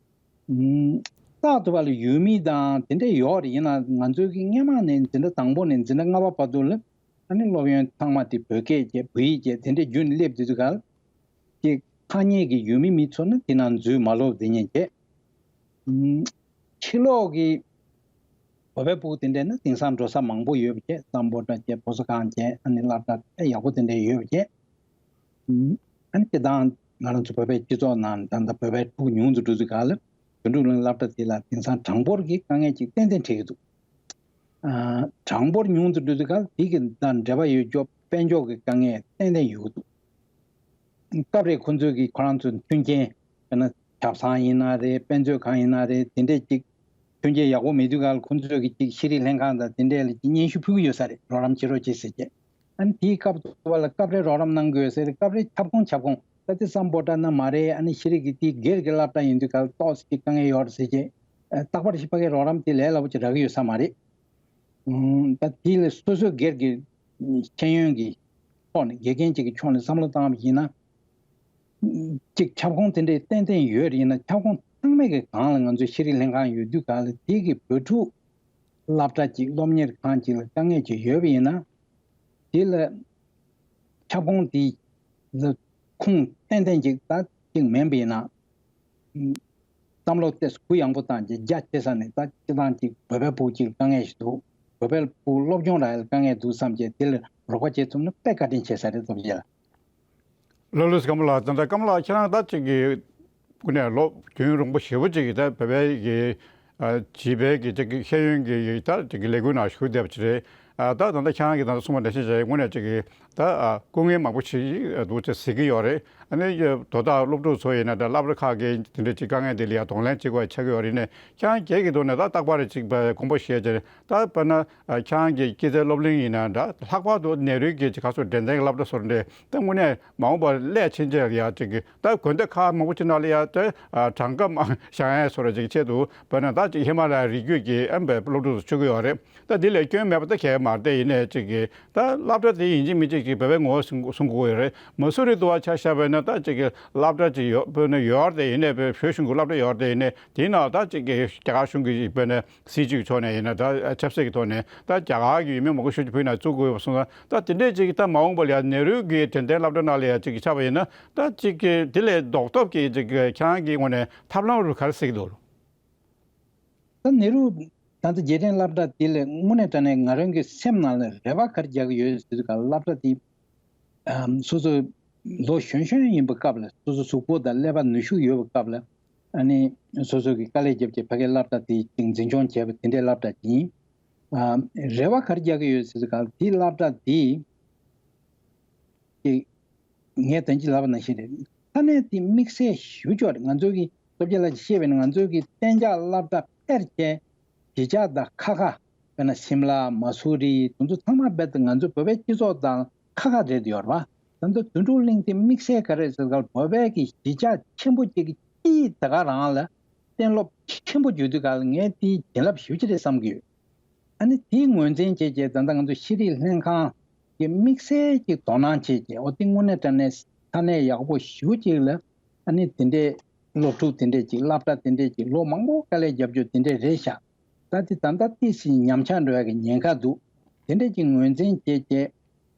ཨུམ། རྟག་ཏུ་བ་ལ་ཡུལ་མི་དང་དེ་འདྲ་ཡོད་རེད། ཡིན་ན་ང་ཚོའི་གི་སྔོན་མ་ནས་འཛིན་གྲྭ་དང་པོ་ནས་འཛིན་གྲྭ་ལྔ་པ་བར་དུ་ལ་ཨ་ནི་སློབ་ཡོན་ཚང་མ་དེ་བོད་སྐད་བྱས་བོད་ཡིག་བྱས་དེ་འདྲའི་བརྒྱུད་ནས་སླེབས་དུས་ཚོད་ག་ལ་ཀྱི་ཐ་སྙད་ཀྱི་ཡུལ་མི་མི་ཚོ་ནི་དེ་ནང་འཛུལ་མ་ལོབས་དེ་ཉན་བྱས། ཕྱི་ལོགས་ཀྱི་བོད་པའི་ཕྲུ་གུ་དེ་འདྲས་ནི་དེང་སང་འགྲོ་ས་མང་པོ་ཡོད་པ་བྱས། སམ་བྷོ་ཊ་བྱས། བོད་སྒང་བྱས། ཨ་ནི་སློབ་གྲྭ་དཔེ་ཡག་པོ་དེ་འདྲས་ཡོད་པ་བྱས། ཨ་ནི་སྤྱིར་བཏང་ང་རང་ཚོ་བོད་པའི་སྤྱི་ཚོགས་ནང་ད་ལྟ་བོད་པའི་ཕྲུ་གུ་ཉུང་དུ་འགྲོ་དུས་ག་ལ་དོན་གྲུབ་གླིང་སློབ་གྲྭ་དེ་ལ་དེང་སང་གྲངས་འབོར་གྱི་དཀའ་ངལ་ཅིག་ཏན་ཏན་འཕྲད་ཀྱི་འདུག་ཨ། གྲངས་འབོར་ཉུང་དུ་འགྲོ་དུས་ག་ལ་དེ་གི་དང་འབྲེལ་བ་ཡོད་ཅོག་དཔལ་འབྱོར་གྱི་དཀའ་ངལ་ཏན་ཏན་ཡོད་ཀྱི་འདུག་སྐབས་རེ་ཁོང་ཚོས་ཀྱིས་ཁོ་རང་ཚོའི་མཐུན་རྐྱེན་དཔེར་ན་ཆབ་གསང་ཡིན་ན་རེད། དཔེ་མཛོད་ཁང་ཡིན་ན་རེད། དེ་འདྲས་ཅིག་མཐུན་རྐྱེན་ཡག་པོ་མེད་དུས་ག་ལ་ཁོང་ཚོས་ཀྱིས་ཅིག་ཤེས་རིག་ལྷན་ཁང་དང་དེ་འདྲས་ལ་ཅིག་སྙན་ཞུ་ཕུལ་གྱི་ཡོད་ས་རེད། རོགས་རམ་བྱེད་རོགས་བྱེད་ཟེར་བྱས། ཨ་ནི་དེའི་སྐབས་སུ་བ་ལ་སྐབས་རེ་རོགས་རམ་གནང་དགོས་ཟེར། སྐབས་རེ་ཁྱབ་ཁོངས་ཁྱབ་ཁོངས་ད་ལྟ་སམ་བྷོ་ཊ་ནི་མ་རེད། ཨ་ནི་ཤེས་རིག་གི་དེའི་སྒེར་གྱི་སློབ་གྲྭ་ཡིན་དུས་ག་ལ་ཏོག་ཙམ་ཅིག་དཀའ་ངལ་ཡོད་རེད་ཟེར་བྱས། ཨ། རྟག་པར་ཞིག་ཕ་གིའི་རོགས་རམ་དེ་ལས་སླ་པོ་ཅིག་རག་གི་ཡོད་ས་མ་རེད། ཨུམ། ད་དེ་ལས་སོ་སོའི་སྒེར་གྱི་ཤེས་ཡོན་གྱི་ཐོག་ནས་དགེ་རྒན་ཅིག་གི་ཕྱོགས་ནས་བསམ་བློ་བཏང་བ་ཡིན་ན། ཅིག་ཁྱབ་ཁོངས་དེ་འདྲའི་ཏན་ཏན་ཡོད་རེད། ཡིན་ན་ཁྱབ་ཁོངས་ཚང་མའི་གི་སྒང་ལ་ང་ཚོའི་ཤེས་རིག་ལྷན་ཁང་ཡོད་དུས་ག་ལ་དེ་གི་བོད་ཕྲུག་སློབ་གྲྭ་ཅིག་སློབ་གཉེར་ཁང་ཅིག་ལ་དཀའ་ངལ་ཅིག་ཡོད་པ་ཡིན་ན། དེ་ལ་ཁྱབ་ཁོངས་དེ་ལ་ཁུངས་ཏན་ཏན་ཅིག་ད་ཅིག་མིན་པ་ཡིན་ན། བསམ་བློ་ཏོག་ཙམ་གུ་ཡངས་པོ་བཏང་རྗེས་རྒྱ་ཆེ་ས་ནས་ད་སྤྱིར་བཏང་ཅིག་བོད་པའི་ཕྲུ་གུ་ཅིག་ལ་དཀའ་ངལ་ཞིག་འདུག་བོད་པའི་ཕྲུ་གུ་སློབ་སྦྱོང་རག་ཡ་ལ་དཀའ་ངལ་འདུག་བསམ་རྗེས་དེ་ལ་རོགས་པ་བྱེད་ཐུབ་ན་དཔེ་བཀའ་དྲིན་ཆེ་ས་རེད། སྟོབས་ཆེ་ལགས། ལགས་ལགས་སོ། ཀརྨ་ལགས། ད་ལྟ་ཀརྨ་ལགས་ཁྱེད་རང་ད་ཅིག་གི་སྐུ་ནས་ལོ་རྒྱུན་རིང་པོ་ཞེ་པོ་ཅིག་གི་ད་བོད་པའི་གི་ཨ་བྱིས་པའི་གི་ཅིག་གི་ཤེས་ཡོན་གི་ད་ཅིག་གི་ལས་འགུལ་ནང་ཞུགས་བསྡད་པ་ཅིག་རེད། ཨ་ད་ད་ལྟ་ཁྱེད་རང་གིས་ད་ལྟ་གསུངས་པ་ནང་བཞིན་བྱས་དངོས་གནས་ཅིག་གི་ ད་ཨ་སྐུ་ངལ་མང་པོ་ཞིག་འདུག་ཅེས་ཟེར་གྱི་ཡོད་རེད། ཨ་ནི་དོ་བདག་སློབ་ཕྲུག་ཚོ་ཡིན་ན་ད་སློབ་གྲྭ་ཁག་གི་དེ་འདྲའི་ཅིག་དཀའ་ངལ་དེ་ལ་ཡང་གདོང་ལེན་བྱེད་དགོས་ཆགས་ཀྱི་ཡོད་རེད་ནས། ཁྱེད་རང་སྒེར་གྱི་ཐོག་ནས་ད་རྟག་པར་ཅིག་དགོངས་པ་བཞེས་བྱས་ད་དཔེར་ན་ཁྱེད་རང་གི་སྐྱེད་ཚལ་སློབ་གླིང་ཡིན་ན་འདྲ། ལྷག་པར་དུ་ནེ་རུ་གི་ཅིག་ག་ཚོད་འགྲན་ཚན་གྱི་སློབ་གྲྭ་སོགས་འདྲ་ད་དངོས་གནས་མ་འོངས་པར་སླད་ཕྱིན་ཆད་ལ་ཡང་ཅིག་གི་ད་དགོན་སྡེ་ཁག་མང་པོ་ཅིག་ནང་ལ་ཡང་ད་གྲངས་ཀ་མང་བཞག་ཡ་སོགས་ར་ཅིག་ཆེད་དུ་དཔེར་ན་ད་ཅིག་ཧི་མ་ལ་ཡའི་རི་རྒྱུད་ཀྱི་ཨ་བའི་སློབ་ཕྲུག་ཚོ་ཆུད་ཀྱི་ཡོད་རེད། ད་འདི་ལས་སྐྱོན་མེད་པ་ད་གལ་མ་རེད། དེ་ཡིན་ནའི་ཅིག་གི་ད་སློབ་གྲྭ་དེ་ཡིན་གཅིག་མིན་གཅིག་གི་བོད་པའི་ངོ་བོ་སྲུང་སྲུང་དགོས་ཀྱི་ཡོད་རེད། མ་སུ་རི་དུ་བ་ཆ་བཞག་པ་ཡིན་ན་ད་ཅིག་གི་སློབ་གྲྭ་ཅིག་ཡོད་དཔེར་ན་ཡོད་རེད། དེ་ཡིན་ནའི་བོད་བོད་གཞུང་གི་སློབ་གྲྭ་ཡོད་རེད། དེ་ཡིན་ནའི་དེའི་ནང་ད་ཅིག་གི་རྒྱ་གར་གཞུང་གི་དཔེར་ན་སྲིད་ཇུས་ཀྱི་ཕྱོགས་ནས་ཡིན་ན་ད་ཆབ་སྲིད་ཀྱི་ཐོག་ནས་ད་རྒྱ་གར་གྱི་ཡུལ་མི་མང་པོ་ཞིག་བོད་ནང་བཙུགས་དགོས་པ་སོང་ཙང་ད་དེ་འདྲས་ཅིག་གི་ད་མ་འོངས་པ་ལ་ཡང་ནེ་རུ་གི་དྲན་རྟེན་སློབ་གྲྭ་ནང་ལ་ཡང་ཅིག་གི་ཆགས་པ་ཡིན་ན་ད་ཅིག་གི་དེ་ལས་ལྡོག་ཐབས་ཀྱི་ཅིག་གི་ཁྱེད་རང་གི་ངོས་ནས་ཐབས་ལམ་རུ་ག་རེ་གཟིགས་འདུག་ད་ནེ་རུ་ད་ལྟ་རྗེས་དྲན་སློབ་གྲྭ་དེ་ལ་དངོས་གནས་དྲང་གནས་ང་རང་གི་སེམས་ནང་ལ་རེ་བ་ག་རེ་རྒྱག་གི་ཡོད་ཟེར་དུས་ག་སློབ་གྲྭ་དེ་ཨམ་སོ་སོ་ལོ་གཞོན་གཞོན་ཡིན་པའི་སྐབས་ལ་སོ་སོ་གཟུགས་པོ་དང་ཀླད་པ་ནུས་ཤུགས་ཡོད་པའི་སྐབས་ལ་ཨ་ནི་སོ་སོ་གི་དཀའ་ལས་བརྒྱབ་བྱས་ཕ་གིའི་སློབ་གྲྭ་དེ་ཅིག་འཛིན་སྐྱོང་བྱས་པ་དེ་འདྲའི་སློབ་གྲྭ་ཅིག་ཡིན། ཨམ་རེ་བ་ག་རེ་རྒྱག་གི་ཡོད་ཟེར་དུས་ག་དེའི་སློབ་གྲྭ་དེ། ཅིག་ངས་ད་གིན་ལབ་པ་ནང་བཞིན་རེད། ས་གནས་དེ་དམིགས་བསལ་ཞེ་པོ་ཅིག་རེད། ང་ཚོའི་གི་སྟོབས་རྒྱལ་ལགས་ཀྱིས་བཤད་པ་ཡིན་ན་ང་ཚོའི་གི་གཏན་འཇགས་སློབ་གྲྭ་ཕལ་ཆེར་གཞིས་ཆགས་དང་ཁ་ཁ་དཔེར་ན་ཤིམ་ལ་མ་སུ་རི་དེ་ཚོ་ཚང་མ་རྦད་དེ་ང་ཚོ་བོད་པའི་སྤྱི་ཚོགས་དང་ཁ་ཁ་རེད་ཡོད་རེད་བ། ད་ལྟ་དོན་གྲུབ་གླིང་དེ་དམིགས་བསལ་ག་རེ་ཟེར་ག་བོད་པའི་གི་གཞིས་ཆགས་ཆེན་པོ་གཅིག་གི་སྤྱི་ཡི་ད་ག་རང་ལ་གཏན་སློབ་ཆེན་པོ་བརྒྱུད་དུས་ག་ལ་ངས་དེའི་བྱིན་རླབས་ཞེ་པོ་ཅིག་རེད་བསམ་གི་ཡོད། ཨ་ནི་དེའི་ངོས་འཛིན་བྱས་རྗེས་ད་ལྟ་ང་ཚོ་ཤེས་རིག་ལྷན་ཁང་གིས་དམིགས་བསལ་གྱི་དོ་སྣང་བྱས་རྗེས་འོ་དེ་དངོས་གནས་དྲང་གནས་ས་གནས་ཡག་པོ་ཞེ་པོ་ཅིག་ལ་ཨ་ནི་དེ་འདྲའི་སློབ་ཕྲུག་དེ་འདྲས་ཅིག་སློབ་གྲྭ་དེ་འདྲས་ཅིག་ལོ་མང་པོ་དཀའ་ལས་རྒྱབ་རྒྱུ་དེ་འདྲས་རེད་ཤག་ད་དེ་ད་ལྟ་ཏོག་ཙམ་ཉམས་ཆག་འགྲོ་ཡག་གི་ཉེན་ཁ་འདུག་དེ་འདྲས་ཀྱི་ངོས་འཛིན་བྱས་རྗེས་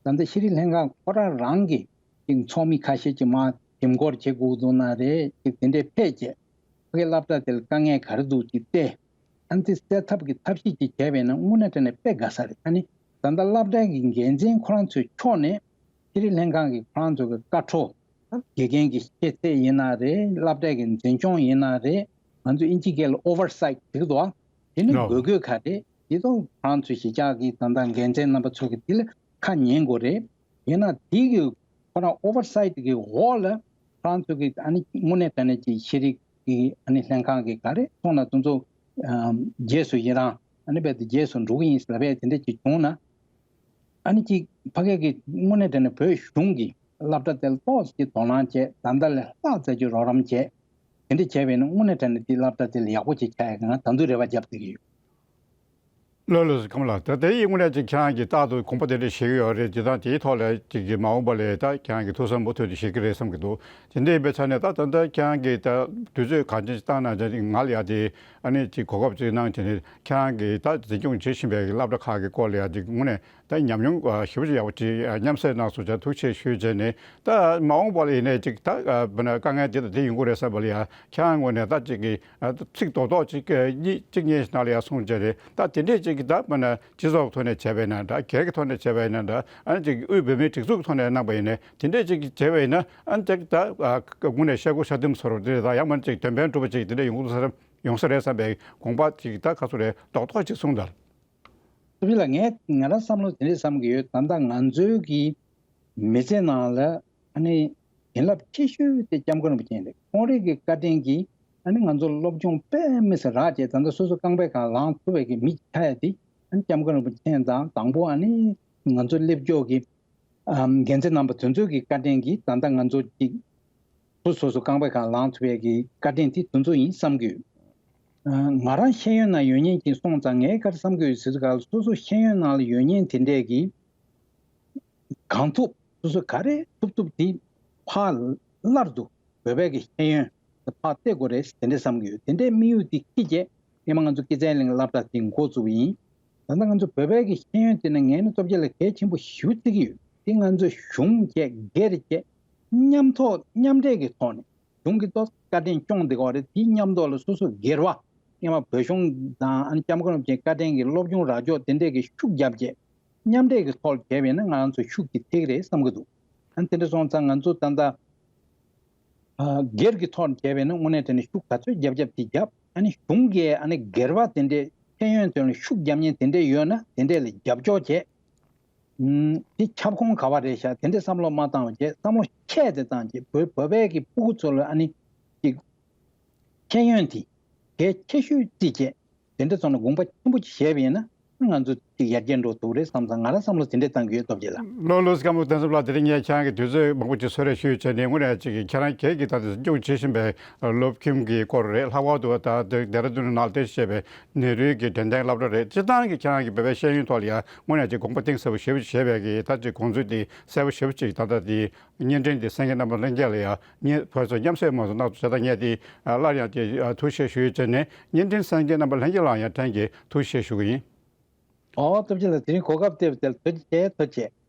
ད་ལྟ་ཤེས་རིག་ལྷན་ཁང་ཁོ་རང་རང་གིས་ཅིག་ཚོགས་མི་ཁ་ཤས་ཀྱིས་མར་འདེམས་བསྐོ་བྱེད་དགོས་འདུག་ན་རེད་ཅིག་དེ་འདྲས་ཕེབས་རྗེས་ཕ་གིའི་སློབ་གྲྭ་དེ་ལ་དཀའ་ངལ་ག་རེ་འདུག་ཅིག་བལྟས། ཨ་ནི་དེ་སེལ་ཐབས་ཀྱི་ཐབས་ཤེས་ཅིག་བྱས་པས་ན་དངོས་གནས་དྲང་གནས་དཔེ་དགའ་ས་རེད། ཨ་ནི་ད་ལྟ་སློབ་གྲྭའི་གི་འགན་འཛིན་ཁོ་རང་ཚོའི་ཕྱོགས་ནས་ཤེས་རིག་ལྷན་ཁང་གི་ཁོ་རང་ཚོ་གི་བཀའ་འཁྲོལ་དགེ་རྒན་གྱི་ཤེས་ཚད་ཡིན་ན་རེད། སློབ་གྲྭའི་གི་འཛིན་སྐྱོང་ཡིན་ན་རེད། ང་ཚོ་ཨིན་ཇི་སྐད་ལ་ཨོ་ཝར་སའིཊ་ཟེར་གི་འདུག་ཨ། དེ་ནི་ཨོ། དགོས་དགོས་ག་རེད། དེ་ཚོ་ཁོ་རང་ཚོའི་གཞིས་ཆགས་ཀྱི་ད་ལྟ་འགན་འཛིན་རྣམ་པ་ཚོ་གི་དེ་ལ་ཁ་ཉན་དགོས་རེད། ཡིན་ན་དེ་གི་ཁོ་རང་ཨོ་ཝར་སའིཊ་གི་འོག་ལ་ཁོ་རང་ཚོ་གི་ཨ་ནི་དངོས་གནས་དྲང་གནས་ཀྱི་ཤེས་རིག་གི་ཨ་ནི་ལྷན་ཁང་གི་ག་རེ་སོང་ན་དེ་ཚོ་ཨམ་རྗེས་སུ་ཡི་རང་ཨ་ནི་རྦད་དེ་རྗེས་སུ་འགྲོ་གི་ཡིན་ཟེར་ལབ་པས་དེ་འདྲ་ཅིག་བྱུང་ན། ཨ་ནི་ཅིག་ཕ་གི་གི་དངོས་གནས་དྲང་གནས་བོད་གཞུང་གིས་སློབ་གྲྭ་དེ་ལ་ཏོག་ཙམ་ཅིག་དོ་སྣང་བྱས་ད་ལྟ་ལས་ལྷག་ཙམ་ཅིག་རོགས་རམ་བྱས། དེ་འདྲ་བྱས་པས་ན་དངོས་གནས་དྲང་གནས་དེ་སློབ་གྲྭ་དེ་ལ་ཡག་པོ་ཅིག་ཆགས་ཡག་གི་ང་ད་དུང་རེ་བ་རྒྱབ་བསྡད་ཀྱི་ཡོད། ལགས་ལགས་སོ། ཁམས་ལགས། ད་དེ་ཡི་དངོས་གནས་ཅིག་ཁྱེད་རང་གིས་རྟག་ཏུ་དགོངས་པ་དེ་འདྲ་བཞེས་ཀྱི་ཡོད་རེད། དེ་དང་དེའི་ཐོག་ལ་ཅིག་གི་མ་འོངས་པ་ལ་ད་ཁྱེད་རང་གིས་ཐུགས་བསམ་མུ་མཐུད་དུ་བཞེས་ཀྱི་རེད་བསམ་གྱི་འདུག་དེ་འདྲ་ཡིན་པའི་ཆ་ནས་ད་ད་ལྟ་ཁྱེད་རང་གིས་ད་དུས་ཚོད་གང་ཅི་བཏང་ན་ཅིག་ང་ལ་ཡ་དེ་ཨ་ནི་ཅིག་གོ་སྐབས་ཅིག་གནང་བྱས་ནས་ཁྱེད་རང་གིས་ད་འཛིན་སྐྱོང་བྱེད་བཞིན་པའི་སློབ་གྲྭ་ཁག་གི་སྐོར་ལ་ཡ་ཅིག་དངོས་གནས་ད་ཉམས་མྱོང་ཞིབ་ཅིག་ཡག་པོ་ཅིག་མཉམ་བསྲེས་གནང་སོང་བྱས་ཐུགས་རྗེ་ཆེ་ཞུས་བྱས་ནས་ད་མ་འོངས་པ་ལ་ཡིན་ནའི་ཅིག་ད་དཔེར་ན་དཀའ་ངལ་འདི་དང་འདི་ཡོང་གི་རེད་བསམ་པ་ལ་ཡ་ཁྱེད་རང་ངོས་ནས་ད་ཅིག་གི་ཚིག་རྡོག་རྡོག་ཅིག་གཉིས་གཅིག་གཉིས་ནང་ལ་ཡ་གསུངས་བྱས་རེད། ད་དེ་འདྲས་ཅིག་གི་ད་དཔེར་ན་སྤྱི་ཚོགས་ཐོག་ནས་བྱས་པ་ཡིན་ན་འདྲ། སྒེར་གྱི་ཐོག་ནས་བྱས་པ་ཡིན་ན་འདྲ། ཨ་ནི་ཅིག་དབུས་བོད་མིའི་སྒྲིག་འཛུགས་ཐོག་ནས་གནང་པ་ཡིན་ནའི་དེ་འདྲས་ཅིག་བྱས་པ་ཡིན་ན་ཨ་ནི་ཅིག་ད་དངོས་གནས་ཤར་ཁུག་ཤར་གཏུམ་ཚོར་བ་དེ་རེད། ད་ཡང་མིན་ཅིག་དོན་ཕན་གྲུབ་པ་ཅིག་དེ་འདྲས་ཡོང་གི་ཡོང་ས་རེད་བསམ་པའི་དགོངས་པ་ཅིག་ད་ག་ཚོད་རེད་རྡོག་རྡོག་ཅིག་གསུངས་དང་། སྤྱི་ལ་ངས་ང་རང་བསམ་བློ་དེ་འདྲས་བསམ་གྱི་ཡོད། ད་ལྟ་ང་ཚོའི་གི་མི་ཚེ་ནང་ལ་ཨ་ནི་བྱིན་རླབས་ཆེ་ཤོས་དེ་སྐྱབས་མགོན་རིན་པོ་ཆེ་རེད། ཁོང་རང་གི་བཀའ་དྲིན་གྱིས་ཨ་ནི་ང་ཚོ་སློབ་སྦྱོང་དཔེ་མི་སྲིད་རག་བྱས་ད་ལྟ་སོ་སོ་རྐང་པའི་སྒང་ལངས་ཐུབ་པའི་གི་མི་ཆགས་ཡ་དེ་ཨ་ནི་སྐྱབས་མགོན་རིན་པོ་ཆེ་དང་དང་པོ་ཨ་ནི་ང་ཚོ་སླེབས་ཕྱོགས་ཀྱི་ཨམ་འགན་འཛིན་རྣམ་པ་དེ་ཚོའི་གི་བཀའ་དྲིན་གྱིས་ད་ལྟ་ང་ཚོ་གཅིག་སོ་སོ་སོ་རྐང་པའི་སྒང་ལངས་ཐུབ་པའི་གི་བཀའ་དྲིན་དེ་དེ་ཚོ་ཡིན་བསམ་གི་ཡོད། ཨ་ང་རང་ཤེས་ཡོན་ནང་ཡོད་མཁན་གྱི་སོང་ཙང་ངས་ག་རེ་བསམ་གི་ཡོད་ཟེར་ག་ལ་སོ་སོ་ཤེས་ཡོན་ནང་ལ་ཡོད་མཁན་དེ་འདྲས་ཀྱིས་གང་ཐུབ་སོ་སོ་ག་རེ་ཐུབ་ཐུབ་དེ་ཕར་སླར་དུ་བོད་པའི་གི་ཤེས་ཡོན་དེ་ཕར་སྟེར་དགོས་རེད་དེ་འདྲས་བསམ་གི་ཡོད། དེ་འདྲའི་དམིགས་ཡུལ་དེ་འཁྱེར་བྱས་ཨེ་མ་ང་ཚོ་སྐྱེད་ཚལ་གླིང་སློབ་གྲྭ་དེ་འགོ་བཙུགས་པ་ཡིན། ད་ལྟ་ང་ཚོ་བོད་པའི་གི་ཤེས་ཡོན་དེ་ནི་ངས་ནི་སྟོབས་རྒྱལ་ལ་གལ་ཆེན་པོ་ཞེ་པོ་བརྩི་གི་ཡོད། དེ་ང་ཚོ་གཞུང་བཅས་སྒེར་བཅས་མཉམ་ཐོག་མཉམ་འབྲེལ་གྱི་ཐོག་ནས་གཞུང་གི་ཐོག་བཀའ་དྲིན་སྐྱོང་བསྡད་ཀྱི་ཡོད་རེད། དེའི་མཉམ་ཐོག་ལ་སོ་སོ་སྒེར་བ་ཨེ་མ་བོད་གཞུང་དང་ཨ་ནི་སྐྱབས་མགོན་རིན་པོ་ཆེའི་བཀའ་དྲིན་གྱི་སློབ་སྦྱོང་རག་ཕྱོགས་དེ་འདྲས་ཀྱི་ཤུགས་བརྒྱབ་རྗེས་མཉམ་འབྲེལ་གྱི་ཐོག་ལ་བྱས་པས་ན་ང་རང་ཚོ་ཤུགས་ཀྱིས་ཐེག་རེད་བསམ་གྱི་འདུག་ཨ་ནི་དེ་འདྲ་སོང་ཙང་ང་ཚོ་ད་ལྟ་ཨ་སྒེར་གྱི་ཐོག་ནས་བྱས་པས་ན་དངོས་གནས་དྲང་གནས་ཤུགས་ག་ཚོད་རྒྱབ་རྒྱབ་དེ་རྒྱབ། ཨ་ནི་གཞུང་གིས་ཨ་ནི་སྒེར་བ་དེ་འདྲས་ཤེས་ཡོན་དོན་ལ་ཤུགས་རྒྱབ་མཁན་དེ་འདྲས་ཡོད་ན་དེ་འདྲས་ལ་རྒྱབ་སྐྱོར་བྱས། ཨུམ། དེ་ཁྱབ་ཁོངས་ག་བ་རེད་ཤག་དེ་འདྲའི་བསམ་བློ་མ་བཏང་བ་བྱས། བསམ་བློ་ཁྱད་དེ་བཏང་བྱས། བོད་བོད་པའི་གི་སྤུ་གུ་ཚོ་ལ་ཨ་ནི་ཅིག་ཤེས་ཡོན་དེ་གལ་ཆེ་ཤོས་བརྩིས་བྱས། དེ་འདྲ་ཚོ་ལ་དགོངས་པ་ཆེན་པོ་ཅིག་བཞེས་པ་ཡིན་ན། ང་ཚོ་ཅིག་ཡར་རྒྱས་འགྲོ་ཐུབ་རེད་བསམ་བསམ། ང་རང་བསམ་བློ་དེ་འདྲས་བཏང་གི་ཡོད། སྟོབས་རྒྱལ་ལགས། ལགས་ལགས་སོ། སྐར་མ་དོན་གྲུབ་ལགས། དེ་རིང་ངས་ཁྱེད་རང་གི་དུས་ཚོད་མང་པོ་ཅིག་གསོལ་རས་ཞུས་བྱས་ནས། དངོས་གནས་ཅིག་ཁྱེད་རང་གིས་ད་ལྟ་སྐྱོང་བྱེད་བཞིན་པའི་སློབ་ཁྱིམ་གྱི་སྐོར་རེད། ལྷག་པར་དུ་ད་ལྟ་ལྡེ་ར་ལྡུན་ནང་ལ་བསྡད་བྱས་པའི་ནེ་རུའི་གི་དྲན་རྟེན་སློབ་གྲྭ་རེད། སྤྱིར་བཏང་གི་ཁྱེད་རང་གི་བོད་པའི་ཤེས་ཡོན་ཐོག་ལ་ཡང་དངོས་གནས་ཅིག་དགོངས་པ་གཏིང་ཟབ་པོ་ཞེ་པོ་བྱས་པའི་གི་ད་ཅིག་དགོངས་ཚུལ་དེ་གསལ་པོ་ཞེ་པོ་ཅིག་ད་ལྟ་དེ་བརྙན་འཕྲིན་དེ་གསན་མཁན་རྣམ་པ་ལྷན་རྒྱས་ལ་ཡང་ངས་བོད་ཚོ་མཉམ་བསྲེས་མང་ཚོགས་གནང་ཐུབ་བྱས། ད་ངས་དེ་སླར་ཡང་དེ་ཐུགས་རྗེ་ཆེ་ཞུ་ཡས་བྱས་ནས། བརྙན་འཕྲིན་གསན་མཁན་རྣམ་པ་ལྷན་རྒྱས་ལ་ཡང་ཕྲན་གྱིས་ཐུགས་རྗེ་ཆེ་ཞུ་གི་ཡིན། ཨོ། སྟོབས་རྒྱལ་ལགས། དེ་རིང་གོ་སྐབས་སྟེར་བ་དེ་ལ་ཐུགས་རྗེ་ཆེ། ཐུགས་རྗེ་ཆེ།